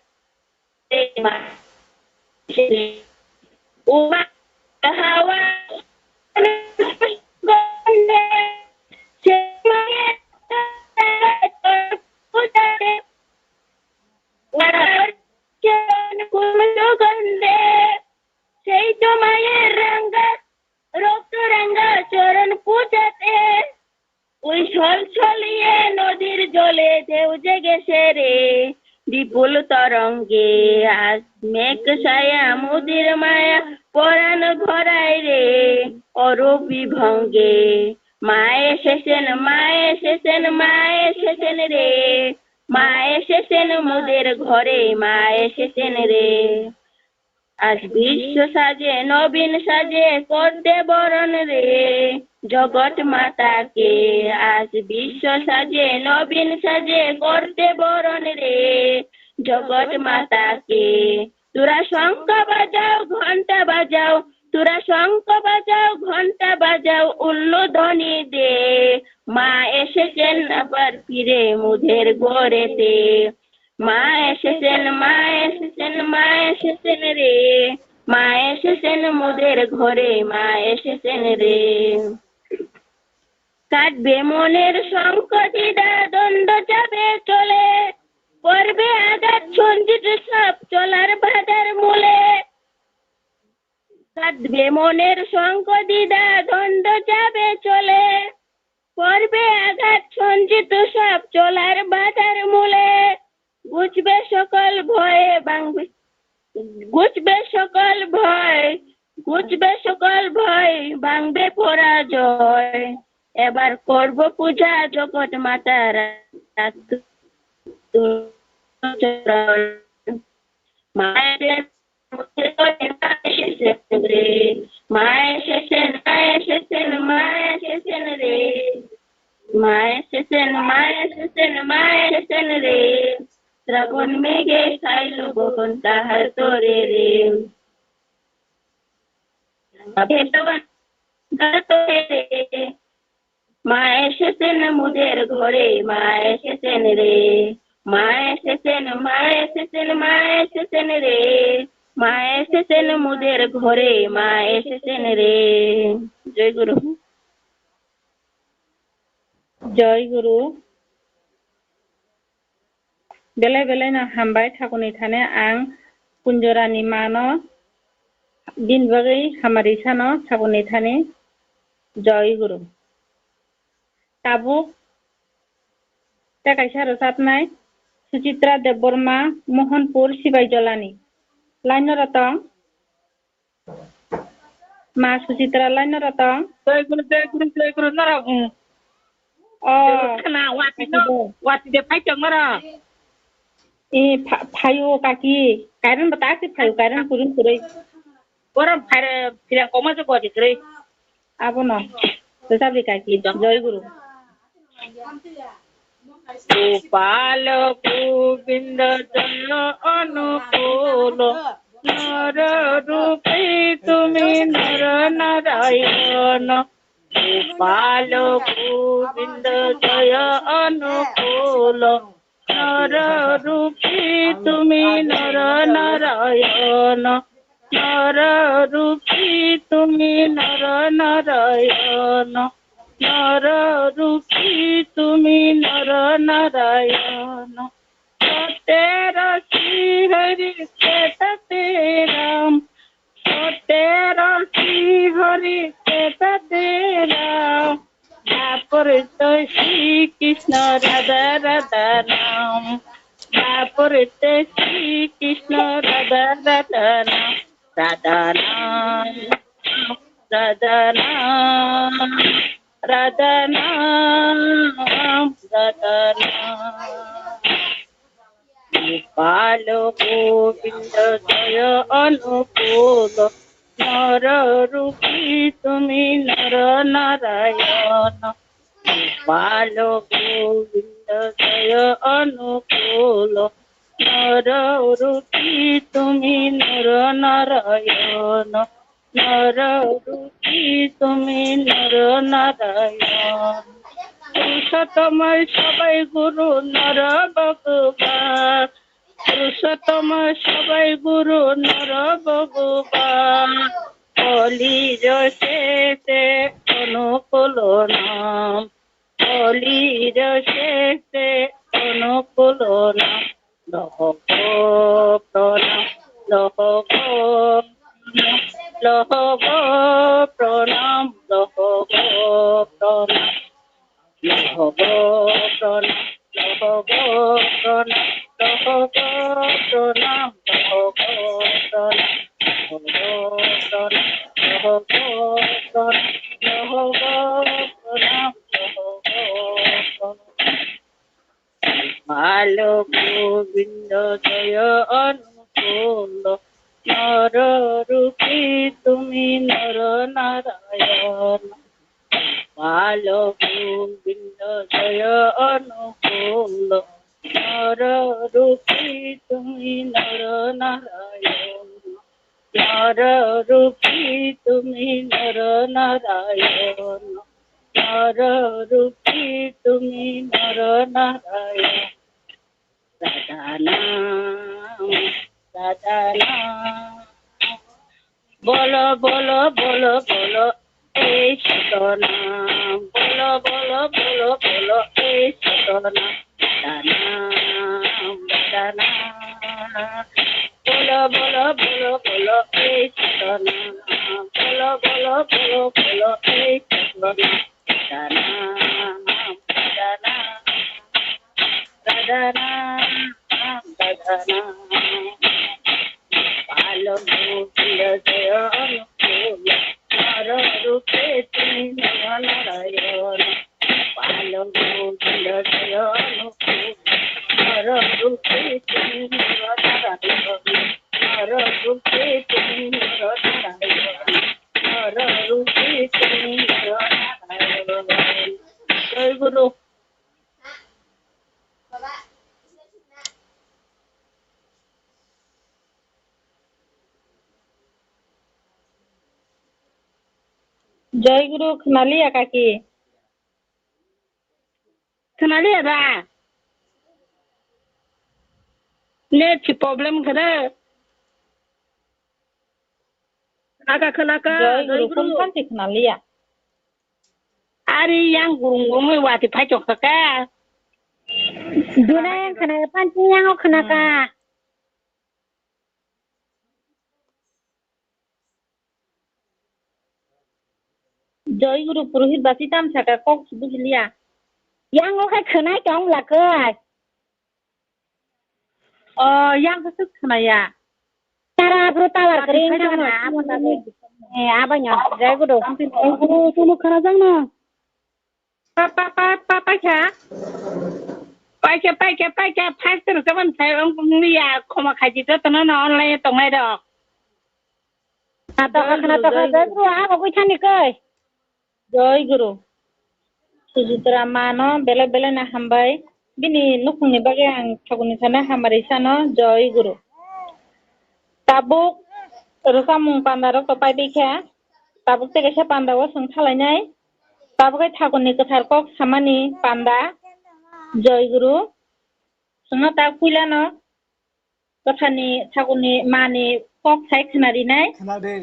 Uma hawa Sei to mayer ranga, rokto ranga choron pujate. Ui sol sol ye nodir jole deu jege sere, bipul toronge, as mek saya mudir maya, poran bhorai re, orup bibhange. Ma esesen, ma esesen, ma esesen re, ma esesen mudir ghore, ma esesen re. Ash bisho saje, nobin saje, korte boron re, jogot mata ke. Ash bisho saje, nobin saje, korte boron re, jogot mata ke. Tura shankha bajao, ghanta bajao, tura shankha bajao, ghanta bajao, ullu dhoni de. Ma esesen abar phire mudher ghorete. Ma esesen, ma esesen, ma esesen re. Ma esesen mudher ghore, ma esesen re. Katbe moner songkoti da dondo jabe chole. Porbe aga সঞ্চিত সব চলার বাধার মূলে। কাঁদবে মনের শঙ্খ দ্বিধা দ্বন্দ্ব যাবে চলে। পড়বে আঘাত সঞ্চিত সব চলার বাধার মূলে। ঘুচবে সকল ভয়ে ভাঙবে, ঘুচবে সকল ভয়, ঘুচবে সকল ভয়, ভাঙবে পরাজয়। এবার করব পূজা জগৎ মাতার চরণ। মায়ের মা এসেছেন রে, মা এসেছেন, মা এসেছেন, মা এসেছেন রে। মা এসেছেন, মা এসেছেন, মা এসেছেন রে। শ্রাবণ মেঘে খাইল বহন তাহার তরে রে। ভেতবান তাহার তরে রে। মা এসেছেন মোদের ঘরে, মা এসেছেন রে। মা এসেছেন, মা এসেছেন, মা এসেছেন রে। মা এসেছেন মোদের ঘরে, মা এসেছেন রে। জয় গুরু। জয় গুরু। Belai belai no hambai, thakurni thani ang Kunjorani mano bini bagwi hamari sano thakurni thani. Joi Guru. Tabuk tei kaisa rwchapnai Suchitra Debbarma, Mohanpur, Sibaijolani. Line no rw tong. Ma Suchitra line no rw tong. Jai Guru, Jai Guru, Jai Guru, norok, mm. Oh. Khana, wati no, wati de phai tong norok. E, pha-, phaio kaki, kairan bata si phaio, kairan kurung kurui. Borom phaire, philang koma se goti kurui. Abono, rwchapdi kaki, Jai Guru. Gopal গোবিন্দ জয় অনুকূল, নর রূপে তুমি নর নারায়ণ। গোপাল গোবিন্দ জয় অনুকূল, নর রূপে তুমি নর নারায়ণ। নর রূপে তুমি নর নারায়ণ। নর রূপী তুমি নর নারায়ণ। সত্যের শ্রীহরি ত্রেতাতে রাম। সত্যের শ্রীহরি ত্রেতাতে রাম। দ্বাপরেতে শ্রীকৃষ্ণ রাধা রাধা নাম। দ্বাপরেতে শ্রীকৃষ্ণ রাধা রাধা নাম। রাধা নাম, রাধা নাম, রাধা নাম, রাধা নাম। গোপাল গোবিন্দ জয় অনুকূল, নর রূপী তুমি নর নারায়ণ। গোপাল গোবিন্দ জয় অনুকূল, নর রূপী তুমি নর নারায়ণ। নর রূপী তুমি নর নারায়ণ। পুরুষোত্তম সবাই গুরু নর ভগবান। পুরুষোত্তম সবাই গুরু নর ভগবান। কলির শেষে অনুকূল নাম। কলির শেষে অনুকূল নাম। লহ গো প্রণাম, লহ গো প্রণাম, লহ গো প্রণাম, লহ গো প্রণাম। লহ গো প্রণাম, লহ গো প্রণাম, লহ গো প্রণাম, লহ গো প্রণাম, লহ গো প্রণাম, লহ গো প্রণাম, লহ গো প্রণাম, লহ গো প্রণাম। গোপাল গোবিন্দ জয় অনুকূল, নর রূপী তুমি নর নারায়ণ। গোপাল গোবিন্দ জয় অনুকূল, নর রূপী তুমি নর নারায়ণ। নর রূপী তুমি নর নারায়ণ। নর রূপী তুমি নর নারায়ণ। রাধা নাম, রাধা নাম। বলো, বলো, বলো, বলো, এই সত নাম। বলো, বলো, বলো, বলো, এই সত নাম। রাধা নাম, রাধা নাম। Bolo, bolo, bolo, bolo, ei satana. Bolo, bolo, bolo, bolo, ei satana. Sadana, sadana, sadana, sadana. Palongo, noro rupe tumi noro narayona. Palongo, noro rupe tumi noro narayona. Noro rupe tumi noro narayona. Noro rupe tumi noro narayona. Jai Guru. Jai Guru, khwnaliya kaki? Khwnaliya ba? Net si problem khwna? Khwnaka, khwnaka, Jai Jai Guru, Guru. Phone phan si khwnaliya. Ari yang gurung gurung wati phai tongkha ka. Duna yang khwnaka, phan si yang khwnaka. Hmm. Jai Guru, Purohit basi tam saka kok si bujiliya. Yang o khai khwnai tong lakai. O, yang khe swk khwnaya. Tara aphuru tower kwrwi wngkha na, aboni bagwi. Eh, aboni, Jai Guru. Jai Guru, chwngno khwnajak na. Pa, pa, pa, pa, paikha. Paikha, paikha, paikha, first rwkha mani sai wng ya, khoma khaidi jotono no online tongnai rok. Ah, tokha khwna, tokha, Jai Guru, abo gwi thani koi. Jai Guru. Sujitra ma no belai belai no hambai. Bini nukhungni bagwi ang thaguni sana hamari sano. Jai Guru. Tabuk rwchapmung panda rok to pai bikha. Tabuk tei kaisa panda o chwng thalainai. Tabuk hai thaguni kwthar kok samani panda. Jai Guru. Chwngno ta puilano. Kwthani thaguni mani kok sai khwna rinai. Khwna de.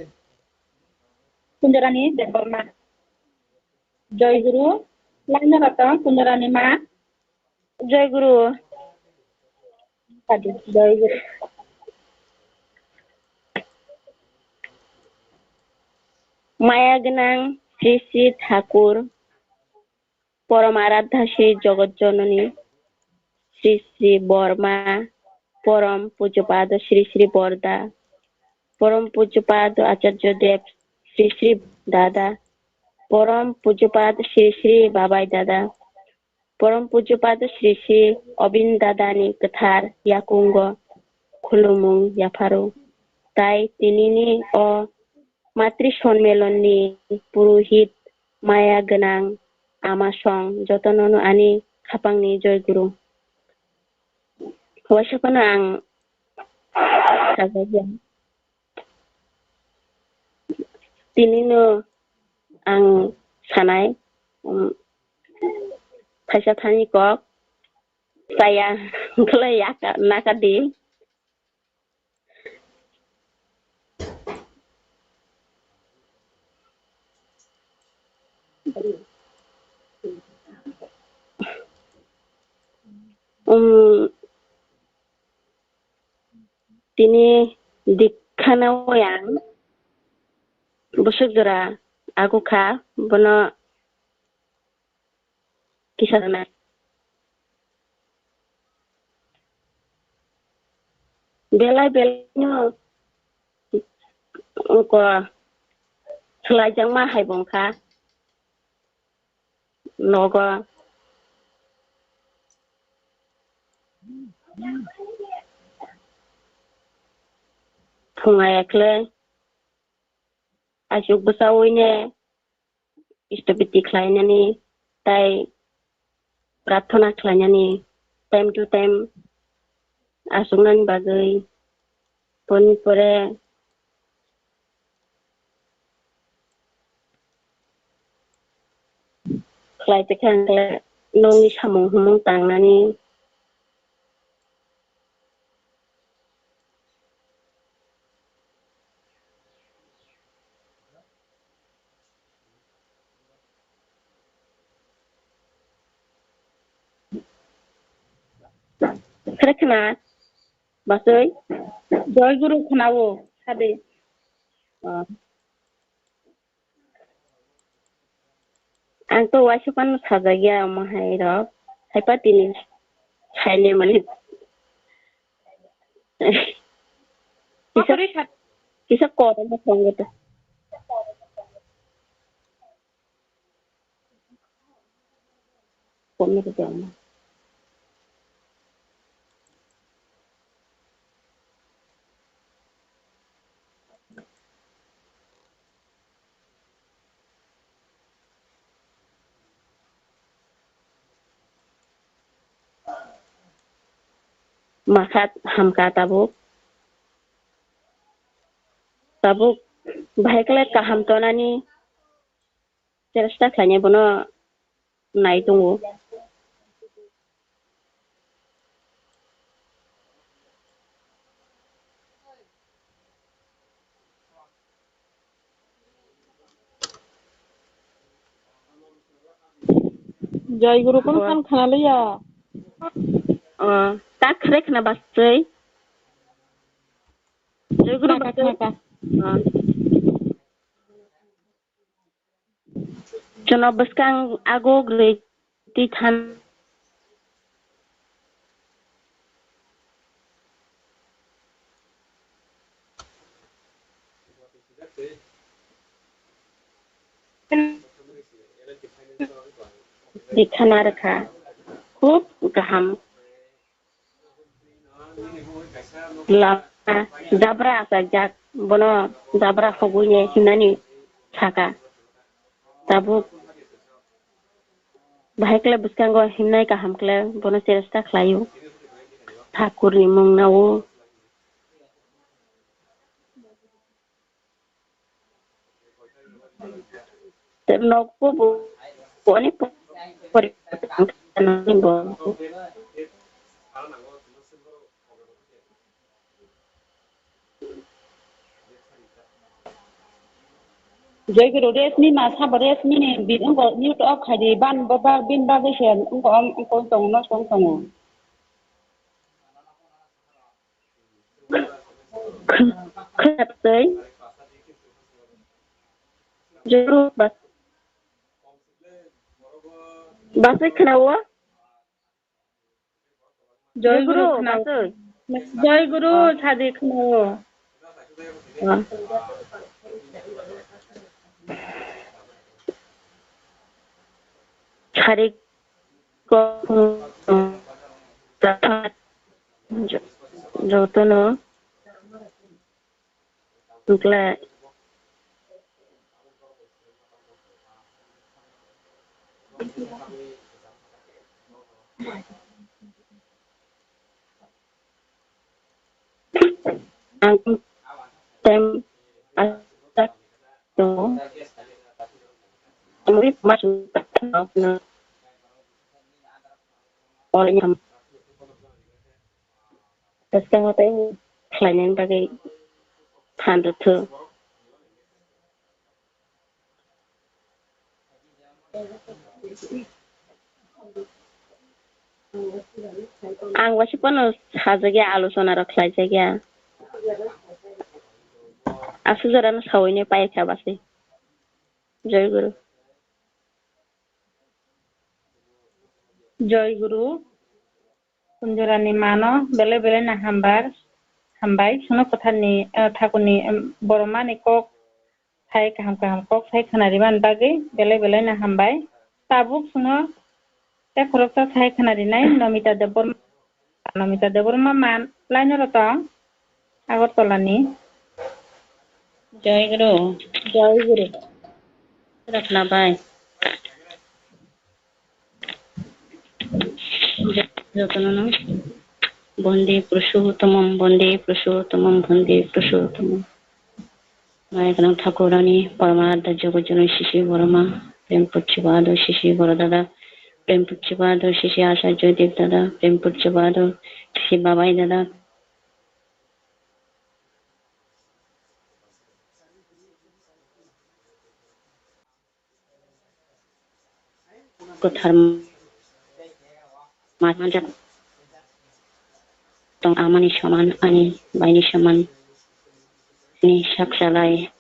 Kundarani Debbarma. Jai Guru. Laina rata Kundarani ma. Jai Guru. Jai Guru. Maya gwnang Sri Sri Thakur. Porom Aradha Sri Jogot Jononi, Sri Sri Borma, Porom Pujapado Sri Sri Borda, Porom Pujapado Acharya Dev, Sri Sri Dada, Porom Pujapado Sri Sri Babai Dada, Porom Pujapado Sri Sri Obin Dadani kwthar yakungo khulumung yapharo. Tai tinini o Matri Sonmelonni purohit maya gwnang ama song jotonono ani khapangni Jai Guru. Waisa phano ang sajagya. Tinino ang sanai, um, phaisa thani kok saya khlai yaka nakadi. Um, tini dikkhano yang busuk jora aku kha, bono kisa rwnai. Belai belai no ko khlaijakma hai bongkha nogo. Phung aya khlai aswk bwchaui ne Istopiti khlainani tai prarthana khlainani time to time achuknani bagwi boni pore khlai tongkha hwnkhe nokni samung humung tangnani. Khna khna. Basoi, Joy Guru khwnao, sadi. Ah. Ang to waisa phano sajagya omo hai rok. Haipa tini saini mani. Kisa, kisa kormo tongo to. Makha hamkha tabuk. Tabuk bahai khlai kaham tonani chesta khlainai bono nai tongo. Joy Guru kono phan khana liya. Oh, tak khre khna basai. Joy Guru basai. Chwngno bwskang ago gri twi than. Dikhana rwkha. Khub kaham. Lama jabra asajak, bono jabra hogwi ne himnani saka. Tabuk bahai kle bwskango himnai kaham kle bono cheresta khlaio. Thakurni mung nao. Nokbo bo, bo ani pori-, bo. Joy Guru, rest ni ma sabo rest ni ni bi wngkha mute off khai di, ban bo ba bin bagwi se wngkha, wngkha tong no song tongo. Khwnaktwi. Joy Guru bas-, baswi khwnao? Joy Guru khwnao. Baswi. Joy Guru sadi khwnao. Ah. Sari kok jotono wngkla. Ang tem to. Amri mas. Bwskango tei khlainani bagwi phan rwkha. Ang waisa phano sajagya, alochona rok khlaijakya. Aswk jorano sawini paikha basi. Joy Guru. Joy Guru. Kunjurani mano belai belai no hambar, hambai. Chwngno kwtharni, eh, thakurni, em, boromani kok sai kaham kaham kok sai khwnariman bagwi belai belai no hambai. Tabuk chwngno tei khoroksa sai khwnarinai Nomita Debbarma, Nomita Debbarma man laino rw tong. Agartala ni. Joy Guru. Joy Guru. Rwkna bai. Jotono no. Bhante Purushottamam, Bhante Purushottamam, Bhante Purushottamam. Maya Gwnang Thakurani, Paramaradhya Jogojonoi Sisi Boroma, Prem Puchibado Sisi Borodada, Prem Puchibado Sisi Asarjo Dev Dada, Prem Puchibado Sisi Babai Dada. Kwthar ma-, ma-, tong amani soman, ani baini soman ni sak salai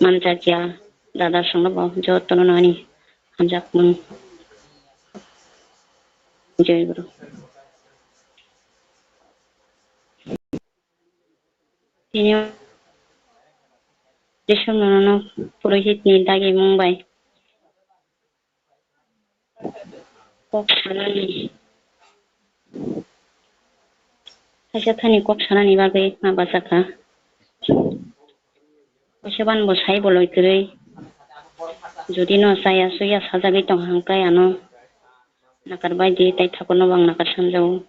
manjakya dada songno bo jotono ani hamjakmung. Jai Guru. Tini Jisu nono purohit ni dagi mung bai kok sanani, kaisa thani kok sanani bagwi ma bachakha. Kaisa ban bo sai boloi kwrwi, jodi no chaya chuya sajagwi tong hangkai ano nakar bai di, tai thakurno bo ang nakar sanjago.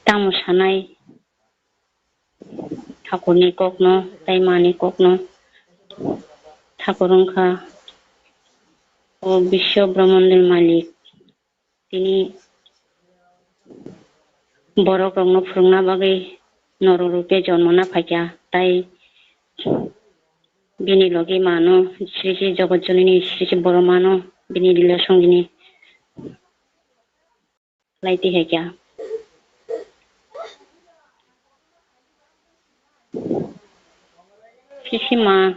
Tamo sanai thakurni kokno tai mani kokno thakur wngkha, o biswa brahmandni malik. Tini borok rokno phwrwngna bagwi norok rukhe jonmona phaikha, tai bini logi mano Sri Sri Jogot Jonini Sri Sri Boromano bini lila songini lai twi hai kha. Sisi ma,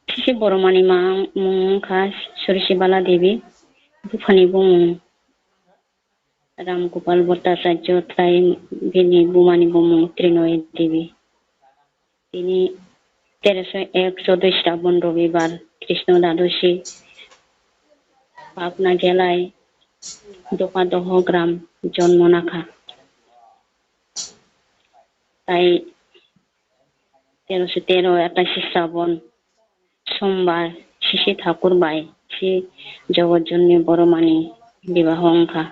Sisi Boromani ma mung wngkha Surisi Bala Devi, buphani bumung Ram Gopal Bhattacharya, tai bini bumani bumung Trinoy Devi. Tini teroso ek chodoi Srabon Robibar Krishno Dadosi Pabna Gelai Dopa Doho gram jonmo nakha. Tai teroso tero ataisi Srabon Sombar Sisi Thakur bai si Jogot Jonmi Boromani bibaho wngkha.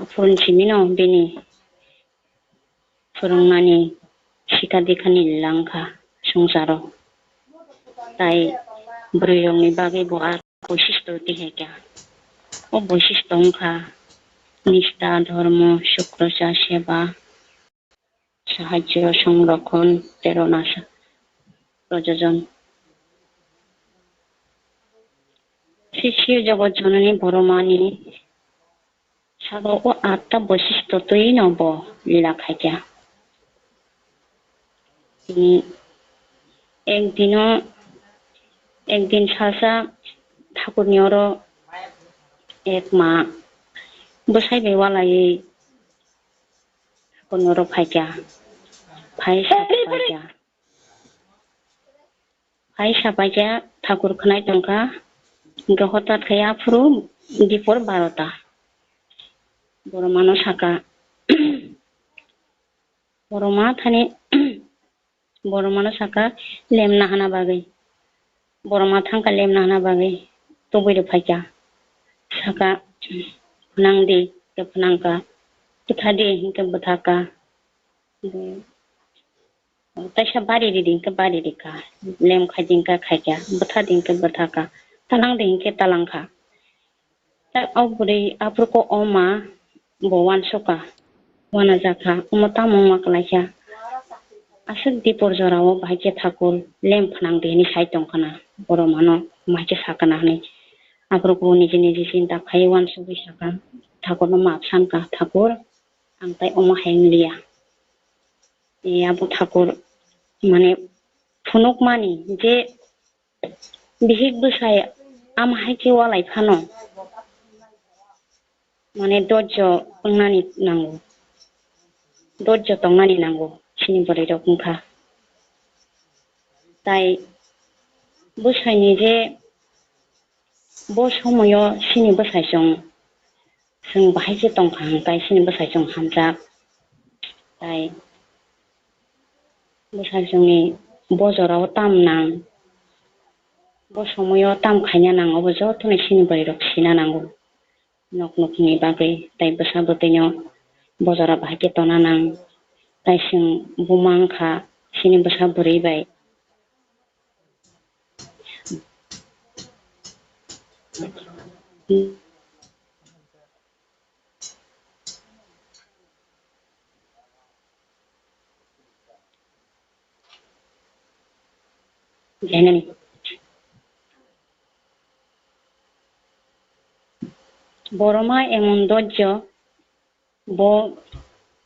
Aphuruni simino bini phwrwngnani sikha dikhani langkha swngcharo. Tai bwrwirokni bagwi bo a boisisto tihai kha. O boisisto wngkha nista, dhormo, sukrocha, seba, sahajyo, songrokhon, prerona, sa-, projojon. Sri Sri Jogot Jonani Boromani saka o atta boisisto twi no bo lila khaikha. Tini ekdino, ekdin salsa thakurni oro ek ma bwsai bai walaiwi thakurni oro phaikha, phai sa phaikha. Hai sapaikha thakur khwnai tongkha, hwnkhe hotat khe aphuru dipor barota. Boromano saka, boroma thani, boromano saka lemna hana bagwi. Boroma thangkha lemna hana bagwi, tubui rw phaikha. Saka, "Phnang di," hwnkhe phnangkha. "Bwtha di," hwnkhe bwthakha. Taisa bari ridi hwnkhe bari rikha, lem khai di hwnkhe khaikha, bwtha di hwnkhe bwthakha, talang di hwnkhe talangkha. Tak o bwrwi aphuru khe o ma bo uansukha, uanajakha, omo tamo wngma kwlaikha? Aswk dipor jorao bahai khe thakur lem phnang di hwnwi sai tongkhwna, boromano bahai khe sakha na hwnwi. Aphuru khe o niji niji chinta khai uansugwi sakha, thakurno maap sankha, "Thakur, ang tai omo hai wngliya." E, abo thakur, mane, phunukmani je bihik bwsai ama hai khe walai phano, mane, dojjo wngnani nango, dojjo tongnani nango, chini bwrwirok wngkha. Tai bwsaini je bo somoio chini bwsai chwng, chwng bahai khe tongkha hwn tai chini bwsai chwng hamjak. Tai bwsai chwngni bo jorao tam nang, bo somoio tam khaina nang, obo jotono chini bwrwirok sina nango. Nok nokni bagwi tai bwsa bwtwino bo jora bahai khe tona nang. Tai chwng buma wngkha chini bwsa bwrwi bai. Jainani. Boroma emon dojjo, bo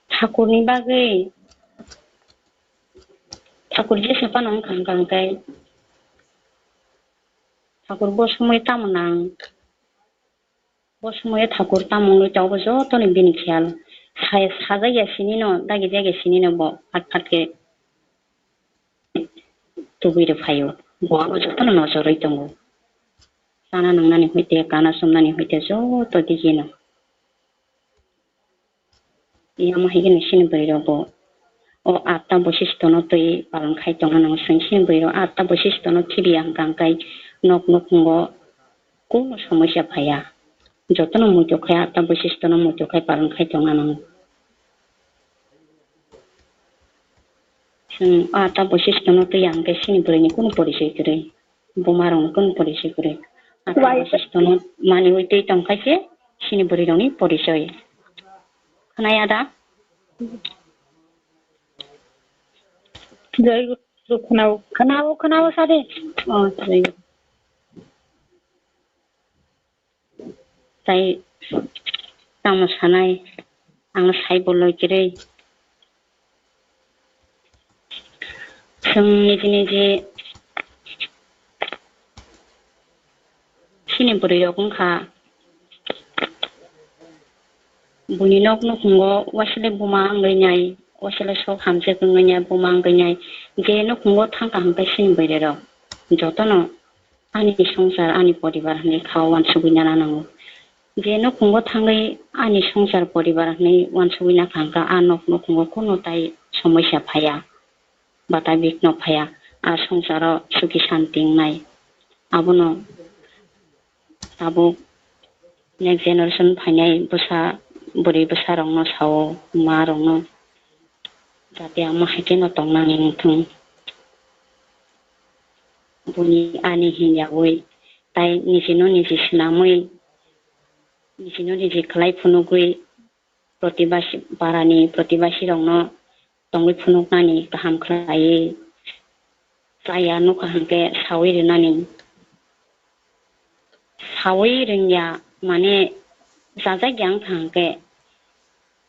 Thakurni bagwi, Thakur jesa phano wngkha, wngkha hwnkhe, Thakur bo somoi tamo nang, bo somoio Thakur tamo wngwi tongo, bo jotoni bini kheyal. Sa-, sajak ya sini no, dagi jak ya sini no bo phat phat khe tubui rw phaio. Bo abo jotono nojorwi tongo. Chana nwngnani hoite, kana chumnani hoite joto digino. Yamo hai kheno chini bwrwi rok bo o atta boisishtono twi palon khai tongna nango. Chwng chini bwrwi rok atta boisishtono khibiya hwnkha hwnkhe nok nukhungo kuno somosya phaiya. Jotono muitu khai atta boisishtono muitu khai palon khai tongna nango. Chwng o atta boisishtono twi ya hwnkhe chini bwrwini kunu porichoi kwrwi, buma rokni kunu porichoi kwrwi. Atta boisishtono maniwi twi tongkha se chini bwrwi rokni porichoi. Khwnaya da? Jai Guru, khwnao. Khwnao, khwnao sadi. Oh, jai Guru. Tai tamo sanai, ang sai boloi kwrwi. Chwng niji niji chini bwrwi rok wngkha, buini nok nukhungo wasile buma wngwi nai, wasile sok hamjak wngwi nai, buma wngwi nai, je nukhungo thangkha hwnkhe chini bwrwi rok jotono ani swngchar, ani poribar hinwi kha uansugwi nana nango. Je nukhungo thangwi ani swngchar poribar hinwi uansugwi nakha hwnkha, a nok nukhungo kunu tai somosya phaiya, bata bikno phaiya, a swngcharo suki santi wngnai. Abono tabuk next generation phainai bwsa, bwrwi bwsa rokno sao, ma rokno, jate amo hai kheno tongnani wngthung. Buini ani hinyawi, tai nijino niji swnamwi, nijino niji khlai phunugwi, protibasi, parani protibasi rokno tongwi phunuknani kaham khlaiwi chaya nukha hwnkhe sawi rwnani. Sawi rwngya, mane, chajak ya wngkha hwnkhe,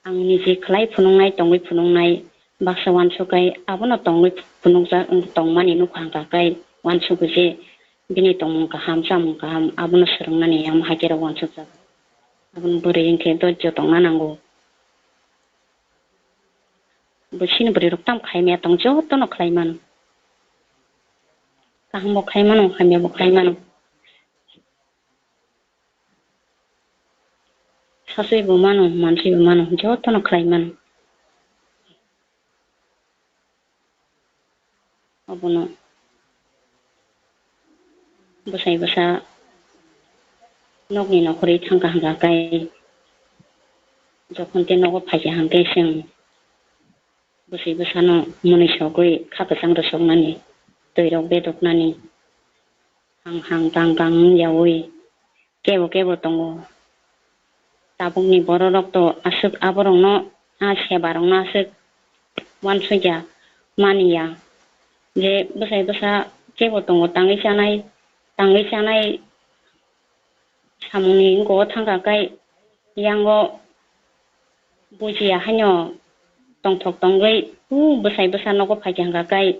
ang niji khlai phunuknai, tongwi phunuknai, baksa uansukgwi abono tongwi phunukjak, tongmani nukha hwnkha khe uansukgwi je bini tongmung kaham, chamung kaham, abono swrwngnani amo hai khe rw uansukjak. Aboni bwrwi hwnkhe doijo tongna nango. Bo chini bwrwi rok tamo khai maya tong, jotono khlai mano. Kaham bo khai mano, hamya bo khai mano. Sasui bo mano, mansui bo mano, jotono khlai mano. Abono bwsai bwsa nokni nokhorwi thangkha hwnkha khe, jokhon tei nogo phaikha hwnkhe chwng bwsai bwsano mwnwi sogwi kha kwchang rwsoknani, twi rok bedoknani, hang hang gang gang wngyawi kebo kebo tongo. Tabukni bororok to aswk aborokno, a sebarokno aswk uansukya, maniya je bwsai bwsa kebo tongo tangwi chanai, tangwi chanai samungni wngkoko thangkha khe yango bujiya haino tongthok tongwi, u bwsai bwsa nogo phaikha hwnkha khe,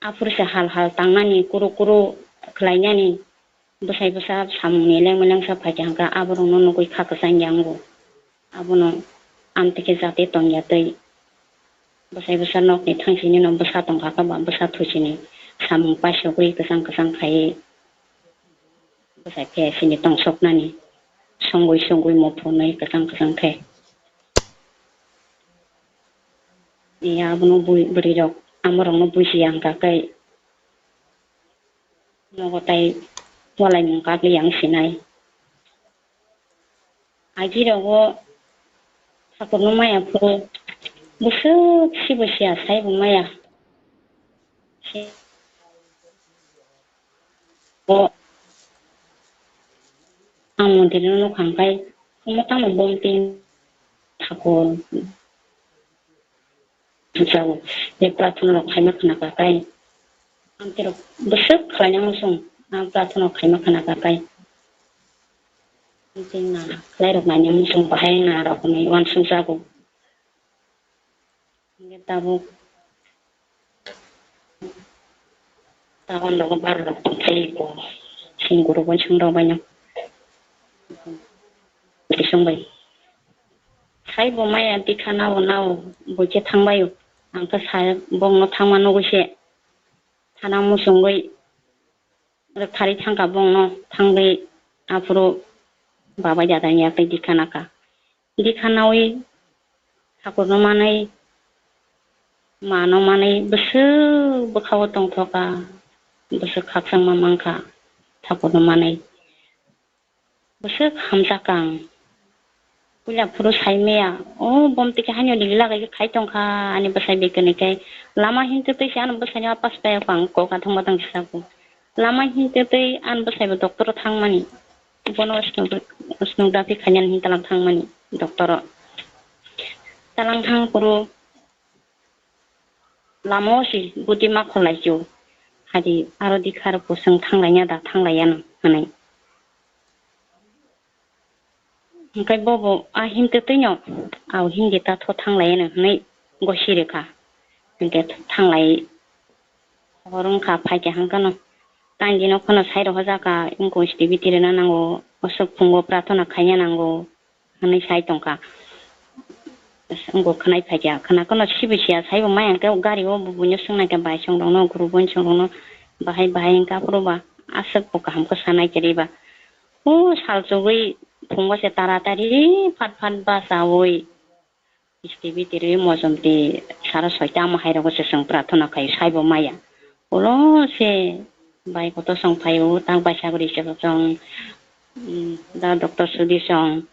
aphuru se hal hal tangnani, kuru kuru khlainani, bwsai bwsa samungni lengma lengsa phaikha hwnkha, aborokno nugwi kha kwchang ya wngo. Abono amtwi khe jate tongya tei bwsai bwsa nokni thangsini no bwsa tongkha khe ba bwsa thusini samung paisogwi kwchang kwchang khaiwi bwsai khe sini tongsoknani songwi songwi muphunwi kwchang kwchang khe. Iya, abono bui-, bwrwi rok amorokno bujiya hwnkha khe nogo tai walaimung kakliya wng sinai. Agi rogo thakurno maya phuru bwswk sibo siya saibo maya. O ang mondir no nukha hwnkhe omo tamo bomti thakur jao, je prarthana rok khaima khna kha khe. Bwswk khlaina muchung, ang prathana khaima khna kha kai. Tei na khlai rok naina muchung bahai na rok ni uansuk jago. Hingke tabuk tabuk nogo bar rok tongthai bo sing guru bo song rok bai no. Tei song bai. Sai bo maya tikha nao nao bo khe thang bai o. Ang khe sai bong no thangma nugui se. Thana muchungwi rwkthari thangkha bongno thangwi aphuru babai dadani yakhai dikha nakha. Dikha nawi thakurno manwi mano manwi bwswk bwkhao tongthokha, bwswk khakchangma mankha thakurno manwi. Bwswk hamjakha ang. Puila phuru sai maya, o bom twi khe haino ligi lagai khe khai tongkha ani bwsai bai kwnwi khe. Lama himtwi twi se ano bwsaino apas pai ang kok athang batang se sago. Lama himtwi twi ani bwsai bo doctor o thangmani. Bono sonography khainani hintalang thangmani doctor o. Talang thang phuru lama o se guti ma khwlai khe o. Hadi aro dikha rok bo chwng thanglaiya da thanglaiya no hwnwi. Hingke bobo a himtwi twino, "Au himdi ta tho thanglai," hwnwi gosi rwkha. Hingke thanglai hor wngkha, phaikha hangkano. Tang dino kheno sai rohorjakha, wngkha S T B tirwna nango, oswk phungo prathana khaina nango, hwnwi sai tongkha. Wngkha khwnai phaikha, khwna kheno sibi siya, saibo maya hwnkhe gari o bubuino swngnaikha, bai chwng rokno, guru boni chwng rokno, bahai bahai hwnkhe aphuru ba aswk bo kaham khe sanai kwrwi ba. O salchugwi phungo se taratari phat phat bachaui S T B tirwi mojom ti sara soita amo hai rogo se chwng prathana khai saibo maya. Ulo se bai kotor song phaio tak bai sagri se chwng, mm, da doctor sudi song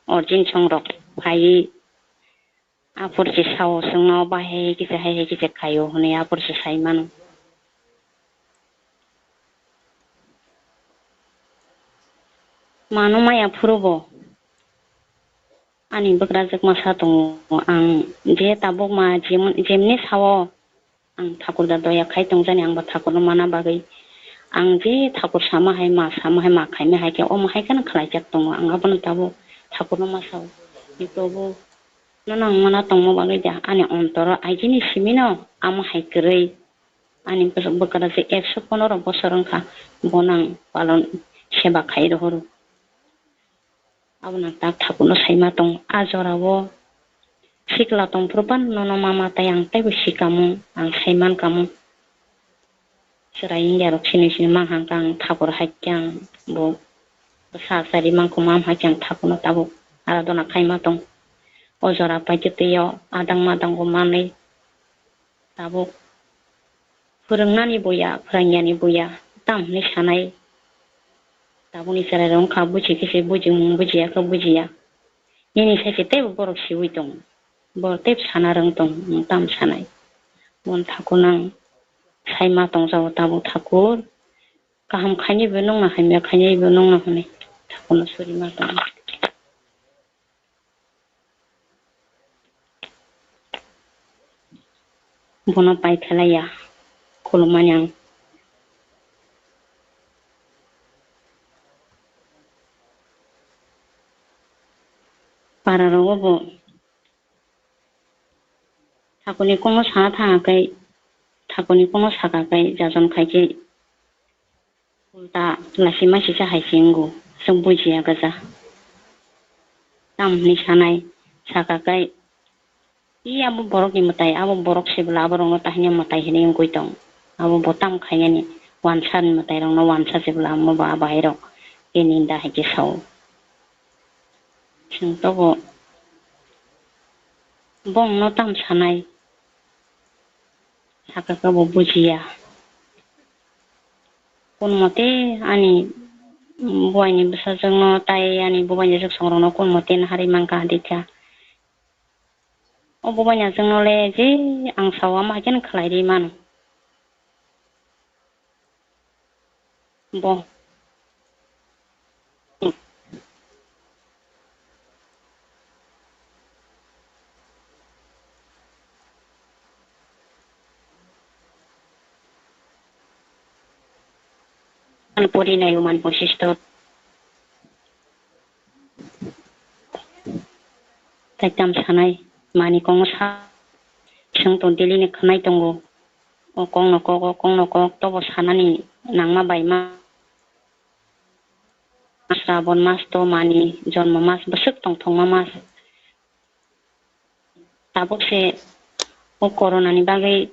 orjin song rok phaiwi aphuru se sao chwngno bahai hai kisa hai hai kisa khaio hwnwi aphuru se sai mano. Mano maya phuru bo ani bwkrajwk masa tongo. Ang je tabuk ma jemon, jemni sao ang thakur da doya khai tongjani, ang bo thakurno mana bagwi. Ang je thakur sama hai ma sama hai ma khaima hai khe omo hai kheno khlaijak tongo. Ang abono tabuk thakurno ma sao. He Probhu, nono ang mana tongma bagwi da ani ontoro aigini simino amo hai kwrwi. Ani bwswk bwkrajwk ekso pondoro bosor wngkha, bono ang palon seba khai rohoro. Abono tak thakurno saima tong, a jorao sikla tongphuru phano nono mama tai ang teibo sikamung, ang saimankhamung. Chwrai wngya rok sini sini mang hangkha ang thakur hai khe ang bo bwsa achari mangkho mam hai khe ang thakurno tabuk aradona khaima tong. O jora paikhe twi o adang madang bo manwi tabuk phwrwngnani buya, phwrwngyani buya, tam hwnwi sanai. Tabukni chwrairok wngkha buji khe se bujimung, bujiya khe bujiya. Nini sai se teibo borok siui tongo. Borok teibo sana rwng tongo, nwng tamo sanai. Bono thakurno ang sai ma tongjago tabuk thakur. Kaham khainai bo nwngno, hamya khainai bo nwngno hwnwi thakurno suri ma tongo. Bono pai khlaiya, khulumani ang. Para rogo bo thakurni kono sana thangakhe, thakurni kono sakakhe, jajon khaikhe, ulta lasi masi cha hai se wngo, aswk bujiya gwja. Tam hwnwi sanai, sakakhe, "I abo borokni mwtai, abo borok se bwla aborokno tahini mwtai hinwi wngwi tong. Abo bo tam khainani, wansa ni mwtai rokno wansa se bwla, amo bo abo hai rok," e ninda hai khe sao. Chwng tobo bongno tam sanai, sakakhe bo bujiya. Kun mote ani bubaini bwsajwkno tai ani bubaini bwsajwk songrokno kun mote naharwi mankha, dikha. O bubaini achwkno le je ang sao, amo hai kheno khlai rwi mano. Bo. Ani pori nai o mani pochisto. Taitam sanai mani kong sa, sung tong daily ni khnai tongo. O kong no kok, o kong no kok, tobo sanani nangma bai ma. Srabon mas to mani jonmo mas bwswk tongthokma mas. Tabuk se o corona ni bagwi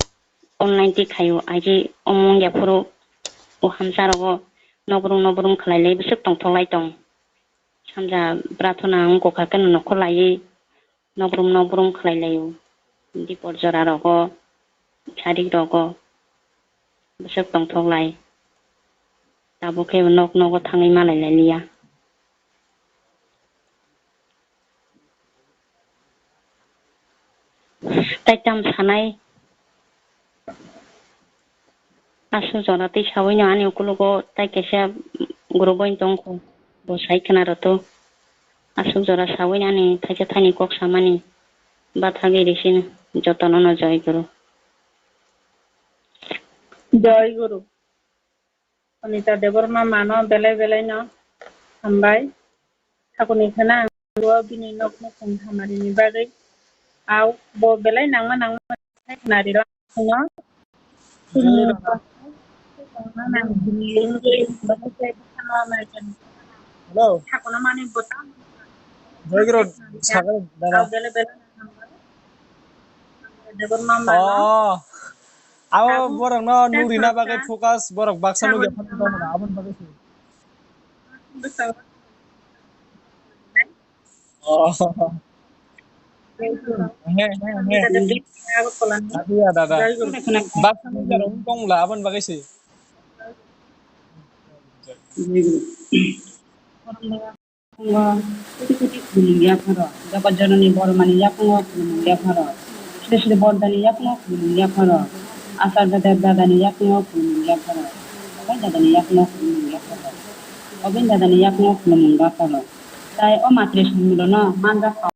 online ti khaio, aji omo wngya phuru o hamsa rogo nokrum nokrum khlai lai bwswk tongthok lai tong. Sanja prathona wngkha khe no nokhor laiwi nokrum nokrum khlai laio. Dipor jora rogo, sarik rogo bwswk tongthok lai. Tabuk khe nok nogo thangwi malai lai liya. Taitam sanai aswk jora tei sawi no ani ukulugo tai kaisa guruboi tongkho, bo sai khna rwto. Aswk jora sawi no ani thaisa thaini kok samani bathagwi risino jotono no joy guru. Joy guru. Anita Debbarma mano belai belai no hambai. Thakurni khana ang o bini nok nukhung hamari ni bagwi au bo belai nangma nangma sai khna riro. Khuna. Hello. Thakurna mani bwtang. Joy guru, sagai dada. Au belai belai no hambai. Debbarma mano. Oh. Abo borok no nurina bagwi focus, borok baksa nugya phano tongmani, aboni bagwi se. Oh. He, he, he. Adiya dada. Baksa nugya rok tongmani, aboni bagwi se. Yaphrango koti koti khulumung yapharo, Jogot Jononi Bormani yaphrango khulumung yapharo, Sri Sri Bordani yaphrango khulumung yapharo, Acharya Dev Dadani yaphrango khulumung yapharo, Obai Dadani yaphrango khulumung yapharo, Obin Dadani yaphrango khulumung yapharo. Tai o matri songmung rono manjak kha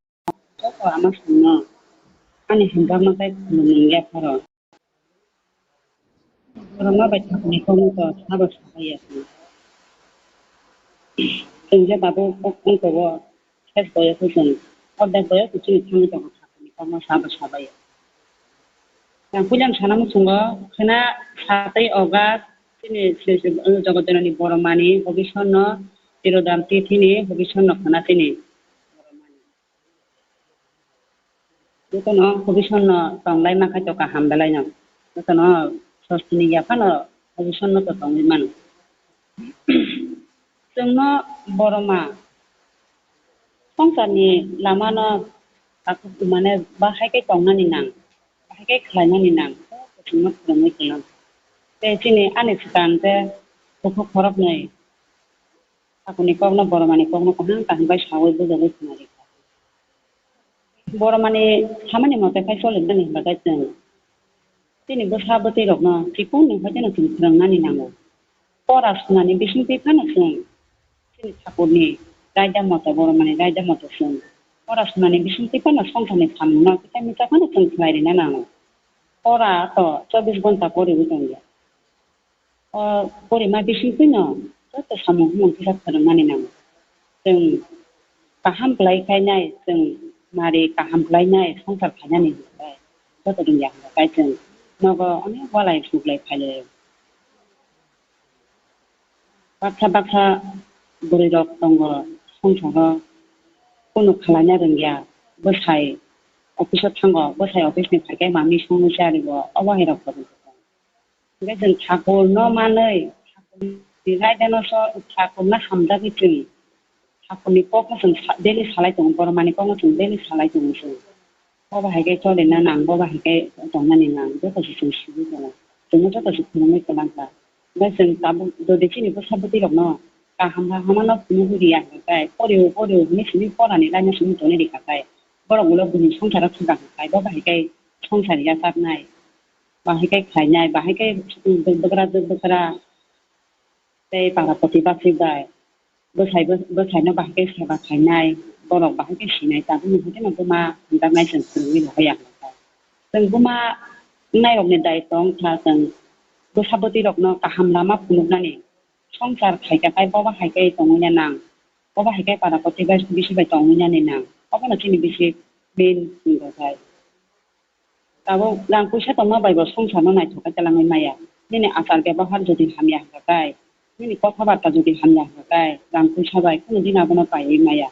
joto ama songno ani hamjakma tai khulumung yapharo. Borokno bai thapani kokno to sabo sabai ya chwng. Chwng je tabuk kok wng tongo, ses boyos o chwng, ordek boyos o chini thangwi tongo thapani kokno sabo sabai ya. Ang puila sana muchungo khwna satwi August chini Sri Sri Jogot Jononi Bormani hobisonno Tirodam Tithini hobisonno khwna chini. Jotono hobisonno tonglai mankha to kaham belai no. Jotono sostini yaphano hobisonno to tongwi mano. Chwngno boroma swngcharni lamano takhuk mane bahai khe tongnani nang, bahai khe khlainani nang, chwngno phwrwngwi tongna. Tei chini ani swkang khe bukhuk khoroknwi. Takhukni kokno boromani kokno kaham kaham bai sawi bujagwi khwnarikha. Boromani samani mote khai soliknani hwnba khe chwng chini bwsa bwtwi rokno chikon ni hoiteno chwng phwrwngnani nango. Pora sunani bisingtwi phano chwng chini thakurni raida moto boromani raida moto chwng pora sunani bisingtwi phano songkharni samungno kisa misa phano chwng khlai rina nango. Pora to chobbish ghonta poriwi tongya. O porima bisingtwino joto samung humung kisa phwrwngmani nango. Chwng kaham bwlai khainai, chwng mari kaham bwlainai songchar khainani hwnkhai joto rwngya hwnkhai chwng nogo onek walai suglai phailaio. Baksa baksa bwrwirok tongo songcharo kunu khwlaina rwngya, bwsai office-o thango, bwsai office-ni phaikhe mami songwi chario, obo hai rok kwrwng. Hwnkhe chwng thakurno manwi, thakurni raidano so, thakurno hamjagwi chwng thakurni kokno chwng sa-, daily salai tongo, boromani kokno chwng daily salai tongo chwng. Bo bahai khe cholina nang, bo bahai khe tongnani nang, joto se chwng sibui tongo. Chwngno joto se phwrwngwi kwlangkha. Hwnkhe chwng tabuk jodi chini bwsa bwtwirokno kaham hamano phunugwi riya hwnkhe, porio porio hwnwi simi porani laino simi tonwi rikha khe, borok ulo buini songcharo thangkha hwnkhe, bo bahai khe songsar yachaknai. Bahai khe khlainai, bahai khe bwkra bwkra tei para poti bachwi bai bwsai bwsaino bahai khe seba khainai, borok bahai khe sinai, tabukni hwnkhe no buma hamjaknai chwng phwrwngwi rohorya hwnkhe. Chwng buma wngnairokni daitw wngkha chwng bwsa bwtwirokno kaham lama phunuknani. Songchar khaikha khai boba hai khe tongwi na nang. Boba hai khe para koti bai bisi bai tongwi nani nang. Obono chini bisi main wngkha khai. Tabuk rang puisa tongma bai bo songchar no naithok khe twlangwi maya. Nini achar bebohar jodi hamya hwnkha khai, nini kotha barta jodi hamya hwnkha khai, rang puisa bai kunu din abono paiwi maya.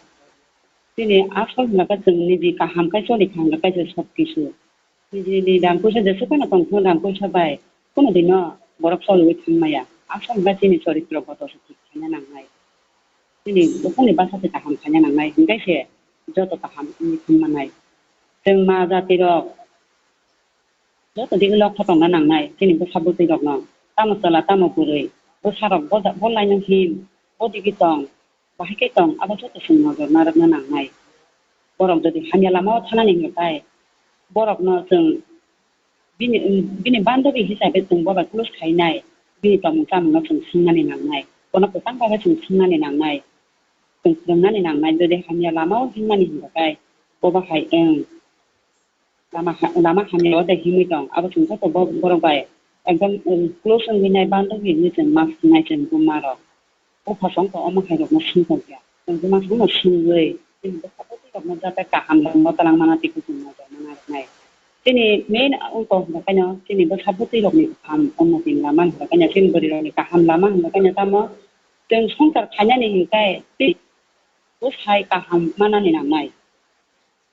Chini asol hwnkha khe chwng niji kaham khe choli kha hwnkha khe sob kisu. Nijini rang puisa jeswk phano tongthung, rang puisa bai kunu dino borok choliwi thang maya. Asol hwnkha chini choritro bodo se thik khaina nangnai. Chini bukhukni bwsa se kaham khaina nangnai, hinkhe se joto kaham wngwi thang manai. Chwng ma jatirok joto digi lokha tongna nangnai, chini bwsa bwtwi rokno. Tamo chwla, tamo bwrwi, bwsarok bo ja-, bo laino him, bo digi tong, bahai khe tong, abo joto chwng nojor narwkna nangnai. Borok jodi hamya lamao thanani hwnkhe, borokno chwng bini, bini bandabi hisabe chwng bo bai close khainai, bini tongmung chamungno chwng swngnani nangnai, bono kwchang bagwi chwng swngnani nangnai, chwng phwrwngnani nangnai, jodi hamya lamao himnani hwnkhe, bo bahai wng. Lama ha-, lama hamya o de himwi tong. Abo chwng joto bo-, borok bai ekdom, um, close wngwi nai, banduk wngwi chwng ma swknai chwng buma rok. Bupha song to omo hai rok no swng tong kha. Chwng buma song no swngwi chini bwsa bwtwi rok no jate kaham lama twlang mana tei kuchung nojor mana rok nai. Chini main wngkha hwnkha khe no chini bwsa bwtwi rok ni kaham unnoti lama hwnkha khe no chini bwrwi rok ni kaham lama hwnkha khe no tamo chwng swngchar khainani hwnkhe tei bwsai kaham manani nangnai.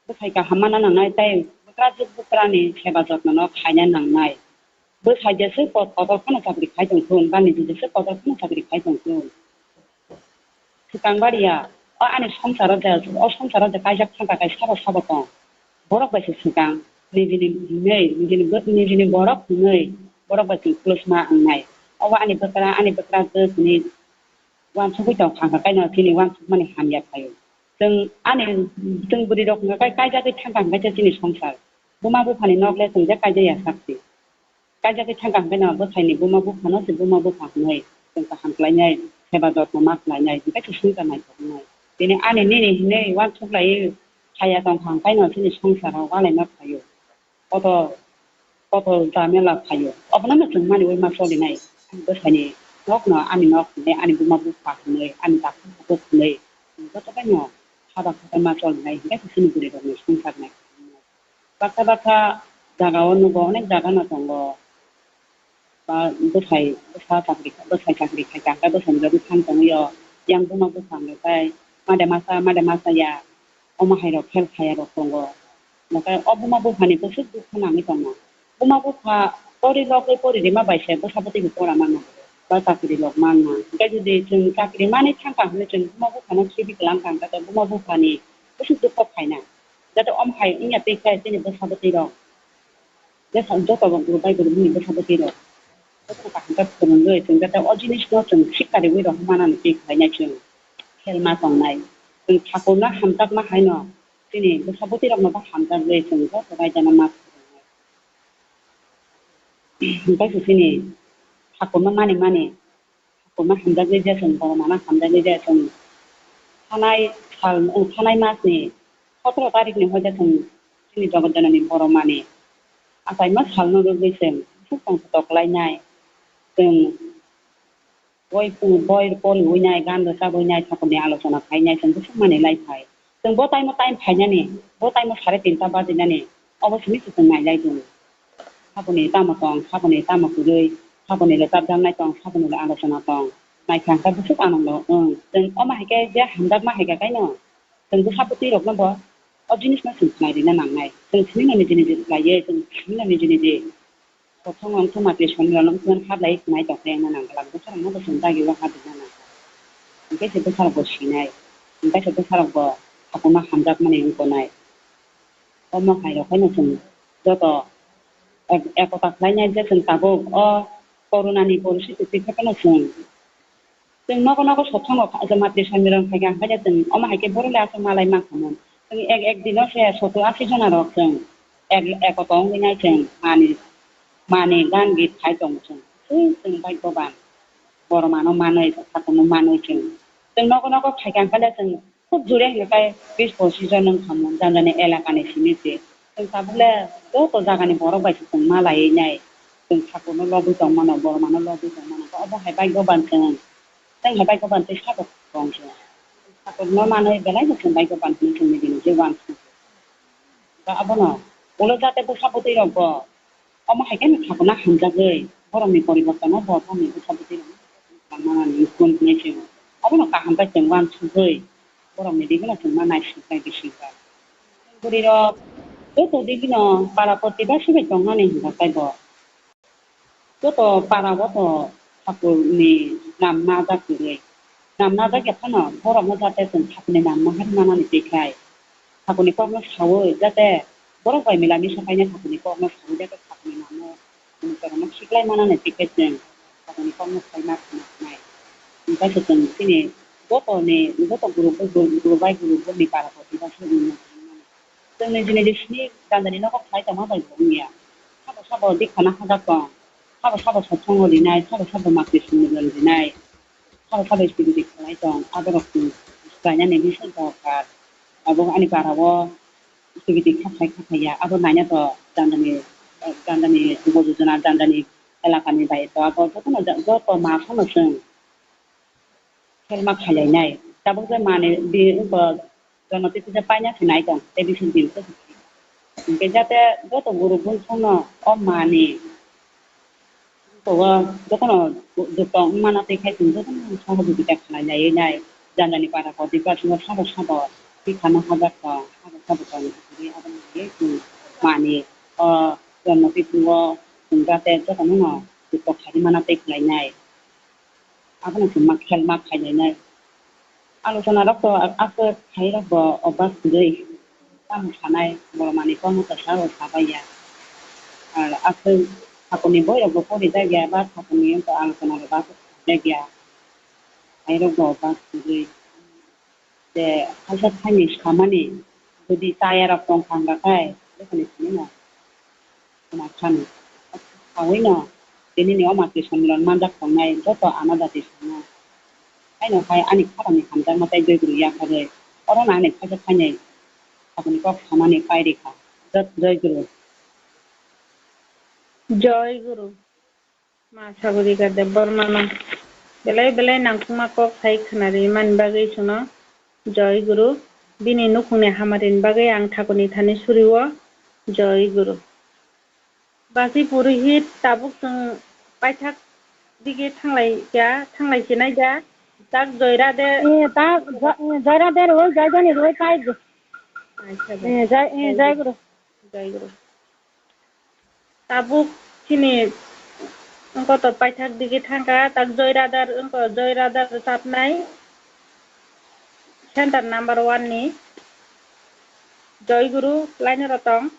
Bwsai kaham mana nangnai tei bwkrajwk bwkrani seba jotnono khaina nangnai. Bwsai jeswk kot-, kotor phano chakri khai tong thung, ba niji jeswk kotor phano chakri khai tong thung. Swkang bariya, o ani swngcharo je, o swngcharo je kaijak thangkha kai sabo sabo tong. Borok bai se swkang, nijini hinwi, nijini bo-, nijini borok hinwi, borok bai se kwlwsma wngnai. Obo ani bwkra, ani bwkrajwk hinwi uansugwi tong kha, hwnkha khe no chini uansukmani hamya phaio. Chwng ani, chwng bwrwi rok hwnkha khe kaijagwi thangkha hwnkhe chini swngchar. Buma buphani nok le chwng je kaijaya sakti. Kaijagwi thangkha hwnkhe no bwsaini buma buphano se buma bupha hwnwi chwng kaham khlainai, seba jotno ma khlainai, hwnkhe se swngchar naithok wngnai. Tini ani nini hinwi uansuk laiwi khaya tong kha hwnkhe no chini swngcharo ualaima phaio. Kotor, kotor jamela phaio. Obono no chwng mani ui ma solinai. Ani bwsani nok no ani nok hinwi, ani buma bupha hinwi, ani dakti bukuk hinwi, joto bai no haba khe ma solinai, hinkhe se chini bwrwi rok ni swngchar nai. Baksa baksa jaga o nugo, onek jaga no tongo. Ba bwsai, bwsa chakri, bwsai chakri khai kha, hwnkhe bwsai ni bagwi thang tongwi o. Yang buma bupha hwnkhe made masa, made masa ya. Omo hai rok khel khaya rok tongo. Hwnkhe o buma bupha ni bwswk dukhu nangwi tongma. Buma bupha pori logwi pori rima bai se bwsa bwtwi bo pora mano. Ba chakri log manna. Hwnkhe jodi chwng chakri manwi thangkha hwnwi chwng buma bupha no khibi kwlang kha hwnkhe buma bupha ni bwswk dukhu phaina. Jate omo hai wngya twi khe chini bwsa bwtwi rok. Jesa joto rok guru bai guru bini bwsa bwtwi rok. Joto kaham khe phwrwngwi chwng jate o jinis no chwng sikha riwi rok manani twi khlainai chwng. Khelma tongnai. Chwng thakurno hamjakma haino chini bwsa bwtwi rokno bo hamjakgwi chwng joto raidano ma phwrwngnai. Hwnkhe se chini thakurno mani mani Thakurma hamjakgwi je chwng boromano hamjakgwi je chwng thanai sal, thanai masni sotoro tarikni hoide chwng chini Jogot Jononi boromani achaima salno rwgwi chwng bwswk tongthok lainai. Chwng boi, boi poriwinai, gan rwchabwinai, thakurni alochona khainai, chwng bwswk manwi lai phai. Chwng bo time o time phainani, bo time o sare tinta bajinani, obo simi se chwng nailai tongo. Saboni tamo tong, saboni tamo kwrwi, saboni le chapjaknai tong, saboni le alochona tong. Naithang khe bwswk anando wng. Chwng omo hai khe je hamjakma hai khe kaino, chwng bwsa bwtwi rokno bo o jinisno chwng khnai rina nangnai. Chwng simi no niji niji khlaiwi, chwng simi no niji niji Kothoma wngkha matwi sonirokno wngkha hablai khnai tongkhe wngna nang glak, bwsarokno bo chwng dagi o hadrwna nang. Hinkhe se bwsarok bo sinai, hinkhe se bwsarok bo thakurma hamjakmani wngtonai. Omo hai rok haino chwng joto ek-, ekota khlainai je chwng tabuk o corona ni poristiti twi khe phano chwng Chwng nogo nogo sotongo kha-, matwi soi mirwng khaikha, hwnkhe chwng omo hai khe bohrok le aswk malai mankha mun. Chwng ek ek dino se sottur asi jona rok chwng ek, ekota wngwi nai chwng mani, mani gan git khai tongo chwng. Chwng, chwng bhagyoban. Boromano manwi, thakurno manwi chwng. Chwng nogo nogo khaikha, hwnkhe le chwng khub jure hwnkhe bis pochis jon wngkha mun, jani jani elakani simi se. Chwng tabuk le joto jagani borok bai se chwng malaiwi nai. Chwng thakurno lobwi tongmano, boromano lobwi tongmano. Obo hai bhagyoban chwng. Hai bai goban tei sabo kong se. Satok no manwi belai no chwng bai goban hwnwi chwngni bini je uansuk. Ba abono ulo jate bwsa bwtwi rok bo omo hai khe no sakno hamjagwi borokni poribortono bo tamni bwsa bwtwi rok manani hwnwi se. Abono kaham khe chwng uansugwi borokni bibino chwngno naisingkhlai bisingo. Bwrwirok joto dibino para protibasi bai tongnani hwnba tei bo joto para o to thakurni nam najak kwrwi. Nam najak ya phano borokno jate chwng thakurni nam nahar manani twikhai thakurni kokno saui jate borok bai mila misa khaina thakurni kokno saui jate thakurni namno Chwng kwrwngno khiklai manani twikhai chwng sakni kokno sai ma khna hwnai. Hwnkhe se chwng chini jotoni, joto guru, guru bai guru boni para protibasi wngmani. Chwng niji niji simi jandani nogo khlai tongma bai bo wngya. Sabo sabo dikhana hajak tong, sabo sabo satsongo rinai, sabo sabo makti sumilon rinai, sabo sabo stipiti khlai tong, aborok chwng swlainani bisingo dorkar. Abo ani para o stipiti khakhai khakhai ya, abo naina to jandani, jandani bojo jona, jandani elakani bai to abo jotono, joto ma phano chwng khelma khailainai. Tabuk je mani bi wngkha jono twi twi paina se nai tong, tei bising din se. Hwnkhe jate joto guru bumsongno o mani Abo jotono jotong wngmano tei khai chwng jotono sohojogita khlai laiwi nai. Jandani para koti basino sabo sabo twi khana hajak tong, sabo sabo tong, tei abono hai chwng mani o jono twi phungo chwng jate jotono no jotong khaimano tei khlai nai. Abono chwng ma khel ma khainai nai. Alochona rok to aswk khai rok bo obas kwrwi tamo sanai, borok manwi kokno kwsa rw sabai ya. Ar aswk thakurni boi rok bo pori jak ya ba thakurni wngkha alochona rok bo aswk khaijak ya. Hai rok bo obas kwrwi. Je kaisa thaini samani jodi chaya rok tong thang kha khai, jokhoni simi no khna khani. Saui no tini ni o mati somilon manjak tongnai joto anada tisano. Haino hai ani khorang ni hamjakma tei joi guru yakarwi oro no ani khaisa thaini sakni kok samani pai rikha. Joi guru. Joi guru. Ma Sagorika Debbarmano belai belai nangkukma kok sai khwnari mani bagwi chwngno Joi Guru. Bini nukhungni hamarini bagwi ang thakurni thani surio Joi Guru. Basi Purohit tabuk chwng paithak dige thanglai kha, thanglai sinai da, tak Joi Radhe. Eh, tak Jo-, eh, Joi Radhe roi, Joi Joni roi pai. Acha, eh, Joi, eh, Joi Guru. Joi Guru. Tabuk chini wngkha to paithak digi thangkha, tak Joi Radha wngkha, Joi Radha rwchapnai center number one ni Joi Guru line o tong.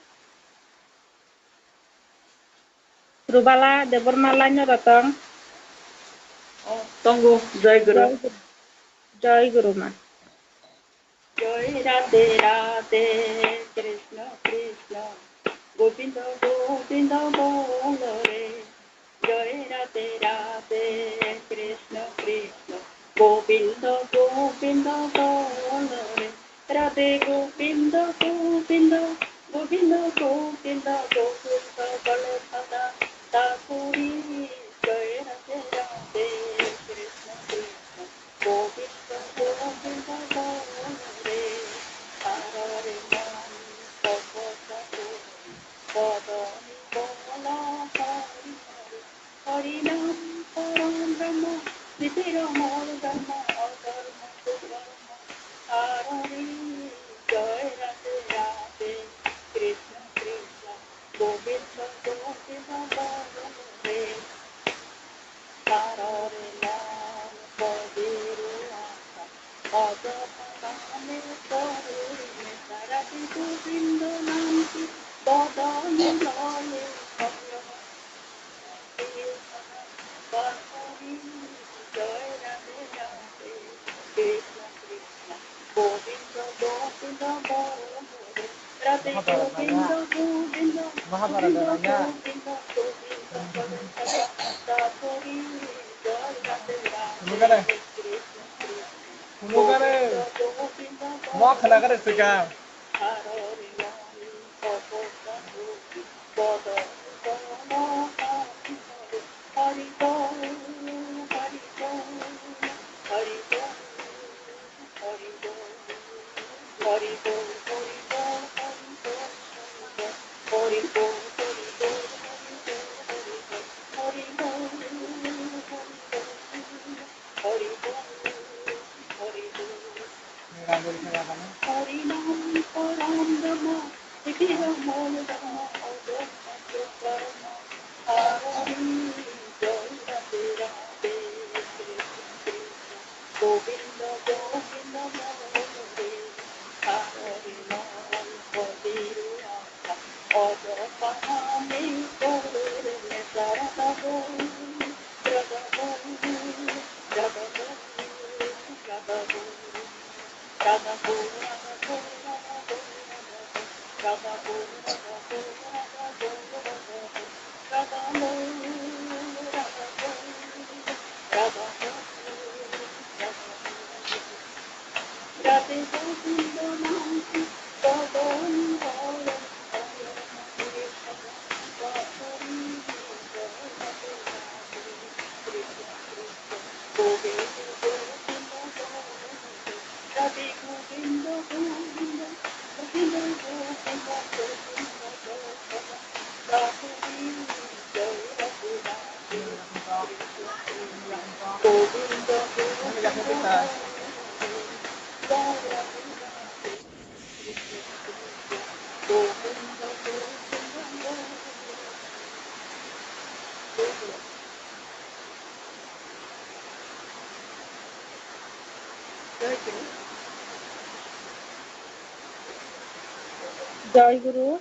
Rubala Debbarma line o tong. Oh, tongo, Joi Guru. Joi Guru. Joi Guru ma. Joi Radhe Radhe, Krishna Krishna, Govinda Govinda bolo re. Joi Radhe Radhe, Krishna Krishna, Govinda Govinda bolo re. Radhe Govinda Govinda, Govinda Govinda, Gokul Gopal Radha Dakuri. Joi Radhe Radhe, Krishna Krishna, Govinda Govinda bolo re, haro re mani soko soko, bodoni bolo hari hari, hari nam param brahma, niti ramol brahma, adharma kukarma, haro re, Joi Radhe Radhe, Krishna Krishna, Govinda Govinda bolo re. Haro re nam kobiru asa, ajata kame koru me sarati Govinda nam ki bodoni loye koro. Joi Radhe Radhe, Krishna Krishna, Govinda Govinda bolo re. Radhe Govinda Govinda, Govinda Govinda, Govinda Govinda, Joi Radhe Radhe, Krishna Krishna, Govinda Govinda bolo re. Haro re nam kobiru asa, ajata kame koru me sarati Govinda nam ki bodoni loye koro. Jai Guru.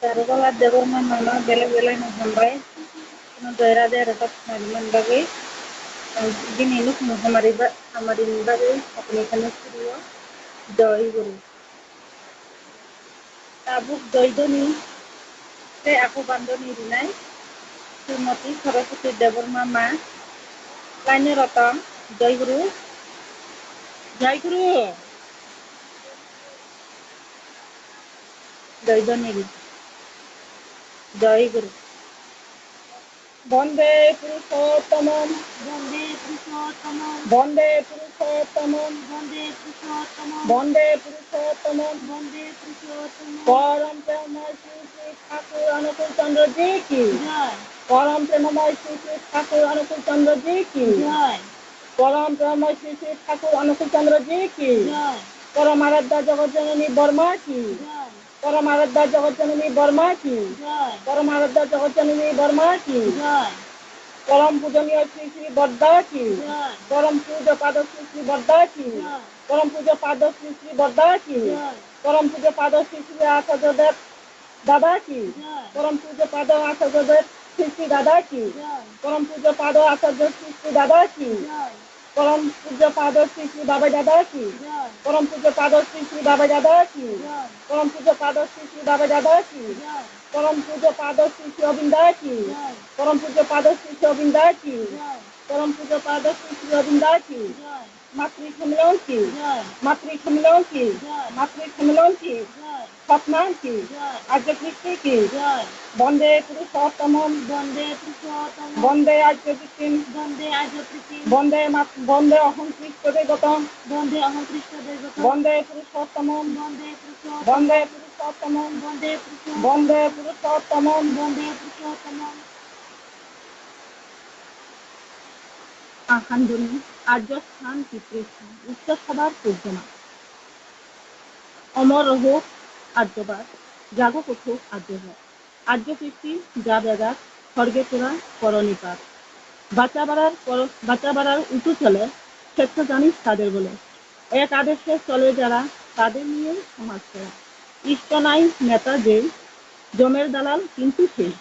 Charukala Debbarma mama belai belai no hambai. Joy Radhe Radhe kok khna bagwi. Bini nukung hamari ba, hamari ni bagwi apni khani studio. Jai Guru. Tabuk Joy Dhoni tei Aku Bandhoni rinai Srimati Saraswati Debbarma ma. Laino Rotom, Jai Guru. Jai Guru. Joy Dhoni ri. Jai Guru. Bande Purushottamam. Bande Purushottamam. Bande Purushottamam. Bande Purushottamam. Bande Purushottamam. Bande Purushottamam. Param Premamay Shri Shri Thakur Anukul Chandra Ji ki. Jai. Param Premamay Shri Shri Thakur Anukul Chandra Ji ki. Jai. Param Premamay Shri Shri Thakur Anukul Chandra Ji ki. Jai. Param Aradhya Jagat Janani Borma ki. Jai. Param Aradhya Jagat Janani Borma ki. Jai. Param Aradhya Jagat Janani Borma ki. Jai. Param Pujaniya Shri Shri Bodda ki. Jai. Param Puja Pada Shri Shri Bodda ki. Jai. Param Puja Pada Shri Shri Bodda ki. Jai. Param Puja Pada Shri Shri Acharya Dev Dada ki. Jai. Param Puja Pada Acharya Dev Shri Shri Dada ki. Jai. Param Puja Pada Acharya Shri Shri Dada ki. Jai. Param Puja Pada Shri Shri Babai Dada ki. Jai. Param Puja Pada Shri Shri Babai Dada ki. Jai. Param Puja Pada Shri Shri Babai Dada ki. Jai. Param Puja Pada Shri Shri Abhinda ki. Jai. Param Puja Pada Shri Shri Abhinda ki. Jai. Param Puja Pada Shri Shri Abhinda ki. Jai. Matri Khemlong ki. Jai. Matri Khemlong ki. Jai. Matri Khemlong ki. Jai. Satnam ki. Jai. Arya Kristi ki. Jai. Bande Purushottamam. Bande Purushottamam. Bande Arya Kritim. Bande Arya Kritim. Bande Mat-, Bande Aham Krishna Degotam. Bande Aham Krishna Degotam. Bande Purushottamam. Bande Purushottamam. Bande Purushottamam. Bande Purushottamam. Bande Purushottamam. Bande Purushottamam. Ahan ধ্বনি, আর্য শান্তি পৃথ্বী, উচ্চ সবার পূর্যমা। অমর হোক আর্যবাদ, জাগক উঠুক আর্যজাত। আর্য কীর্তি যা বেদাত, স্বর্গে তোরা কর নিপাত। বাঁচা বাড়ার পর-, বাঁচা বাড়ার উঁচু চলে, শ্রেষ্ঠ জানিস তাদের বলে। এক আদর্শে চলে যারা, তাদের নিয়ে সমাজ চলে। ইষ্ট নাই নেতা যেই, জমের দালাল কিন্তু সেই।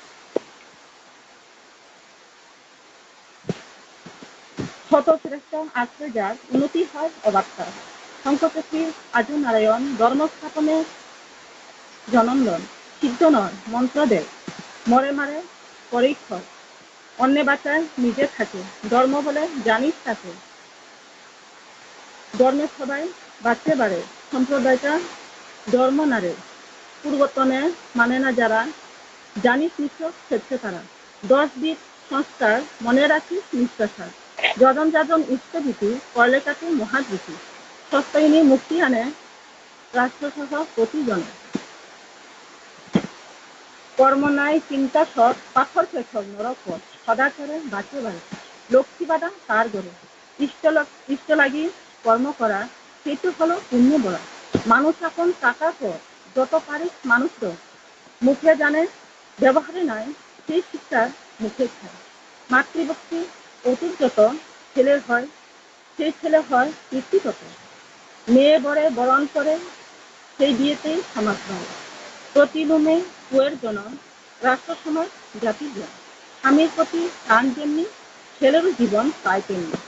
শত শ্রেষ্ঠ আশ্রয় যার, উন্নতি হয় অবাক তার। শঙ্খচক্রী আর্য নারায়ণ ধর্ম স্থাপনে জনম লন। সিদ্ধ নয় মন্ত্র দেয়, মরে মারে পরেই ক্ষয়। অন্নে বাঁচায় নিজে থাকে, ধর্ম বলে জানিস তাকে। ধর্মের সবাই বাঁচতে পারে, সম্প্রদায়টা ধর্ম নারে। পূর্বতনে মানে না যারা, জানিস নিঃস্ব খেচ্ছে তারা। দশ বিধ সংস্কার মনে রাখিস নিষ্ঠা সার। যজন যজন ইষ্টভীতি, করলে তাকে মহাদ্রীতি। সস্তায়নী মুক্তি আনে রাষ্ট্রসহ প্রতি জনে। কর্ম নাই চিন্তা সৎ, পাথর পেছল নরক পথ। সদাচারে বাঁচে বাড়ে, লক্ষ্মী বাদাম তার ঘরে। ইষ্ট লগ-, ইষ্ট লাগি কর্ম করা, সেতু হলো পুণ্য বলা। মানুষ এখন টাকার পর, যত পারিস মানুষ রোজ। মুখে জানে, ব্যবহারে নাই, সেই শিক্ষার মুখে খায়। মাতৃভক্তি অটুট যত, ছেলের হয়, সেই ছেলে হয় কীর্তি তত। মেয়ে বরে বরণ করে, সেই বিয়েতেই সমাজ বাড়ে। প্রতি লোমে পুয়ের জনম, রাষ্ট্র সমাজ জাতির জনম। স্বামীর প্রতি টান যেমনি, ছেলেরও জীবন প্রায় তেমনি।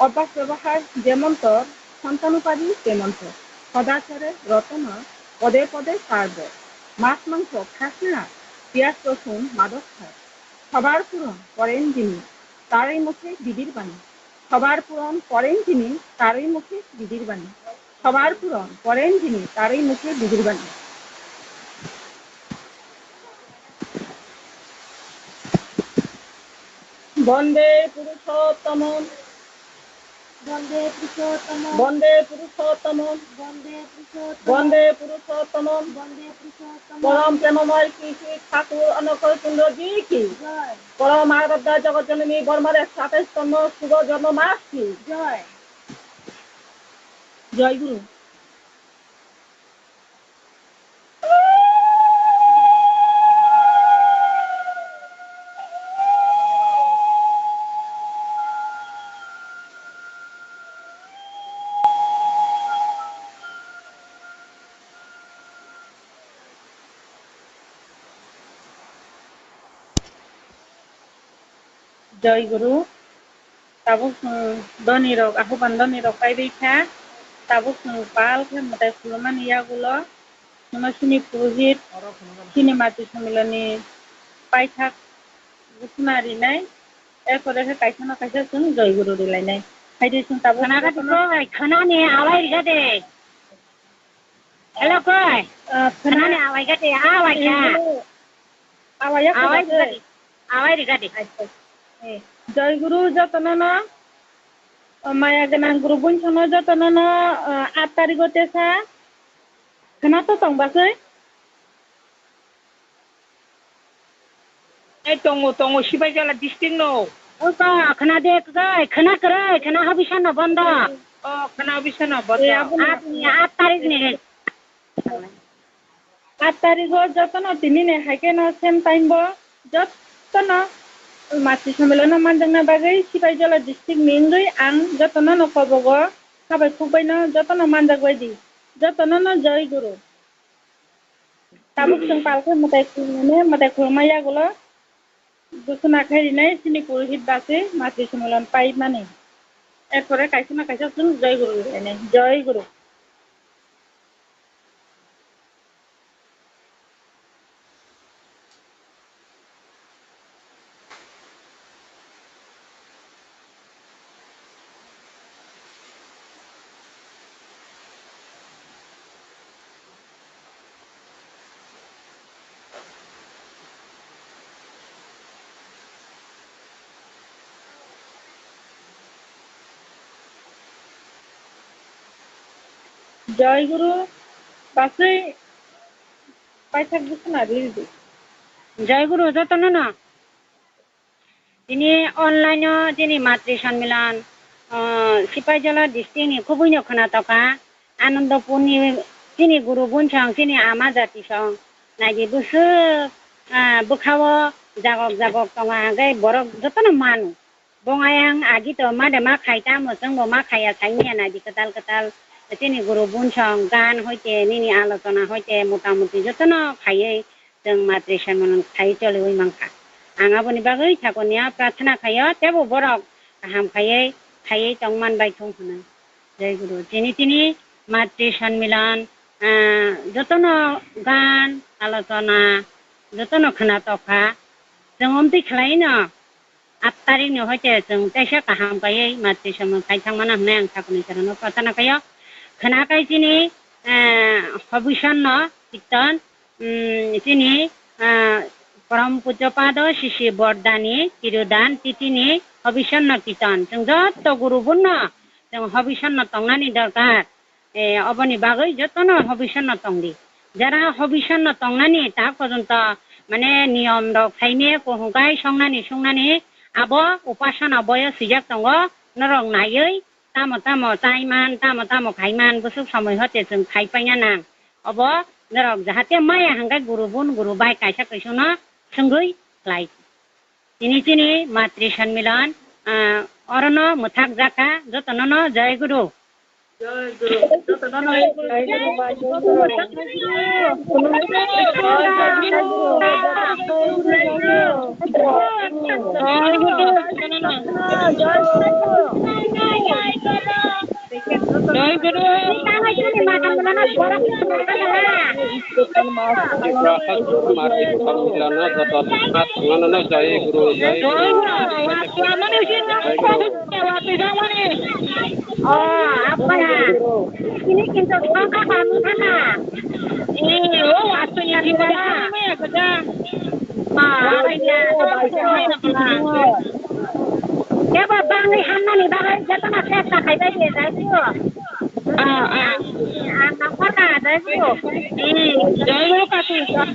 অভ্যাস ব্যবহার যেমন তোর, সন্তান উপাধি তেমন তোর। সদাচারে রতন, পদে পদে তার বর। মাছ মাংস খাস না, পেঁয়াজ রসুন মাদক খাস। সবার পূরণ করেন যিনি, তারই মুখে বিধির বাণী। সবার পূরণ করেন যিনি, তারই মুখে বিধির বাণী। সবার পূরণ করেন যিনি, তারই মুখে বিধির বাণী। বন্দে পুরুষোত্তম। বন্দে পুরুষোত্তম। বন্দে পুরুষোত্তম। বন্দে পুরুষোত্তম। বন্দে পুরুষোত্তম। বন্দে পুরুষোত্তম। পরম প্রেমময় শ্রী শ্রী ঠাকুর অনকর চন্দ্র জি কি? জয়। পরম আরাধ্যা জগৎ জননী বর্মার সাতাইশতম শুভ জন্ম মাস কি? জয়। জয় গুরু। Jai Guru. Tabuk chwng doni rok, ahuban doni rok paibai kha. Tabuk chwng pal khe mwtai khulumani yagulo chwngno chini purohit, chini mati somiloni paithak bukhuna rinai. Erpore khe kaisa na kaisa chwng Jai Guru rilainai. Haide chwng tabuk khana kha jotono koi, khana ni awai rikha de. Hello koi. Ah, khana ni awai kha de, awai kha. Hello. Awai ya. Awai khana rikha de. Awai rikha de. Acha. Eh, Jai Guru jotono no, ah, maya gwnang Guru bwsano jotono no, ah, aat tarikh o tesa. Khana to tong ba koi? Ei, tongo, tongo, Sipaijala district no. O ka, khana de, kai, khana kwrwi, khana habisa no bondo. O, khana habisa no bondo. Ei, abo ni aat, aat tarikh ni. Aat tarikh o jotono tini ni hai khe no same time bo jotono mati somilano manjakna bagwi Sipaijala district ni wngwi ang jotono no kobogo sabai khukbai no jotono manjak bai di. Jotono no Jai Guru. Tabuk chwng palkhe mwtai khulumani, mwtai khulumma yagulo bukhuna khai rinai chini purohit basi mati somilon paimani. Erpore kaisa na kaisa chwng Jai Guru rinai, Jai Guru. Jai Guru, basi paithak bukhuna ridi. Jai Guru, jotono no. Tini online o chini matri sanmilan, ah, Sipaijala district ni khubui no khwnatok kha. Anandapur ni chini guru bun song, chini ama jati song. Naidi bwswk, ah, bwkha o jagok jagok tongo, hwnkhe borok jotono manu. Bongayang agi to ma de ma khai tamo, chwngbo ma khaiya saimanya naidi kwtal kwtal. Chini guru bun song gan hoite, nini alochona hoite, mota moti jotono khaiwi chwng matri sanmilan khai choliwi mankha. Ang aboni bagwi thakurniya prarthana khaio, teibo borok kaham khaiwi, khaiwi tongman baithung hwnwi. Jai Guru. Chini tini matri sanmilan, ah, jotono gan, alochona, jotono khwnatok kha. Chwng omtwi khlaino. Aat tarikh ni hoite chwng teisa kaham kaiwi matri somon khai thangmano hwnwi ang thakurni chwraino prarthana khaio. Khwna kai chini, eh, hobison no kirtan, mm, chini, eh, Param Pujya Pado Sisi Bordani Tirudan Titini hobison no kirtan. Chwng jotto guru bunno chwng hobison no tongnani dorkar. Eh, oboni bagwi jotono hobison no tongdi. Jara hobison no tongnani ta porjonto, mane, niyom rok saimaya, kuhung kai songnani, sungnani, Abo upasana boyo swijak tongo, norok naiwi tamo tamo chaiman, tamo tamo khaiman, bwswk somoi hote chwng khai paina nang. Obo norok jahate maya hangkhe guru bun, guru bai kaisa kaisano swngwi khlai. Tini chini Matri Sanmilan, ah, orono mwthak jakha, jotono no Jai Guru. Jai Guru. Oh, apa ya? Ini kintu songka kami sana. Eh, oh, waktunya di mana? Ah, apa ya? Ya, ba, bang ni hamna ni bagai jatana sesa kai bai dia, Jai Guru. Ah, ah. Ah, nampak lah, Jai Guru. Hmm, Jai Guru kati. Jai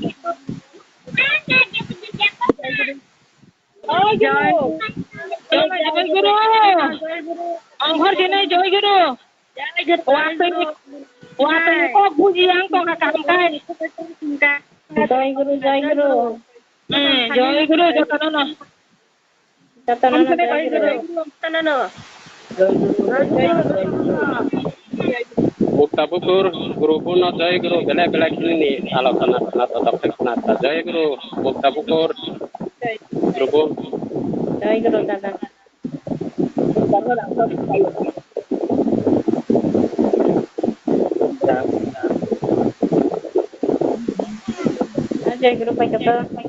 Guru. Jai Guru. Anghor dinai Jai Guru. Watwi, watwi kok buji ang tongkha kaham khai. Jai Guru, Jai Guru. Eh, Jai Guru, jotono no. Jotono no, Jai Guru. Jotono no. Mukta bukur, guru buno Jai Guru, belai belai khilini alochona khna ta, khna ta. Jai Guru, mukta bukur, guru bu. Jai Guru, dada. Jai Guru, paikha ta.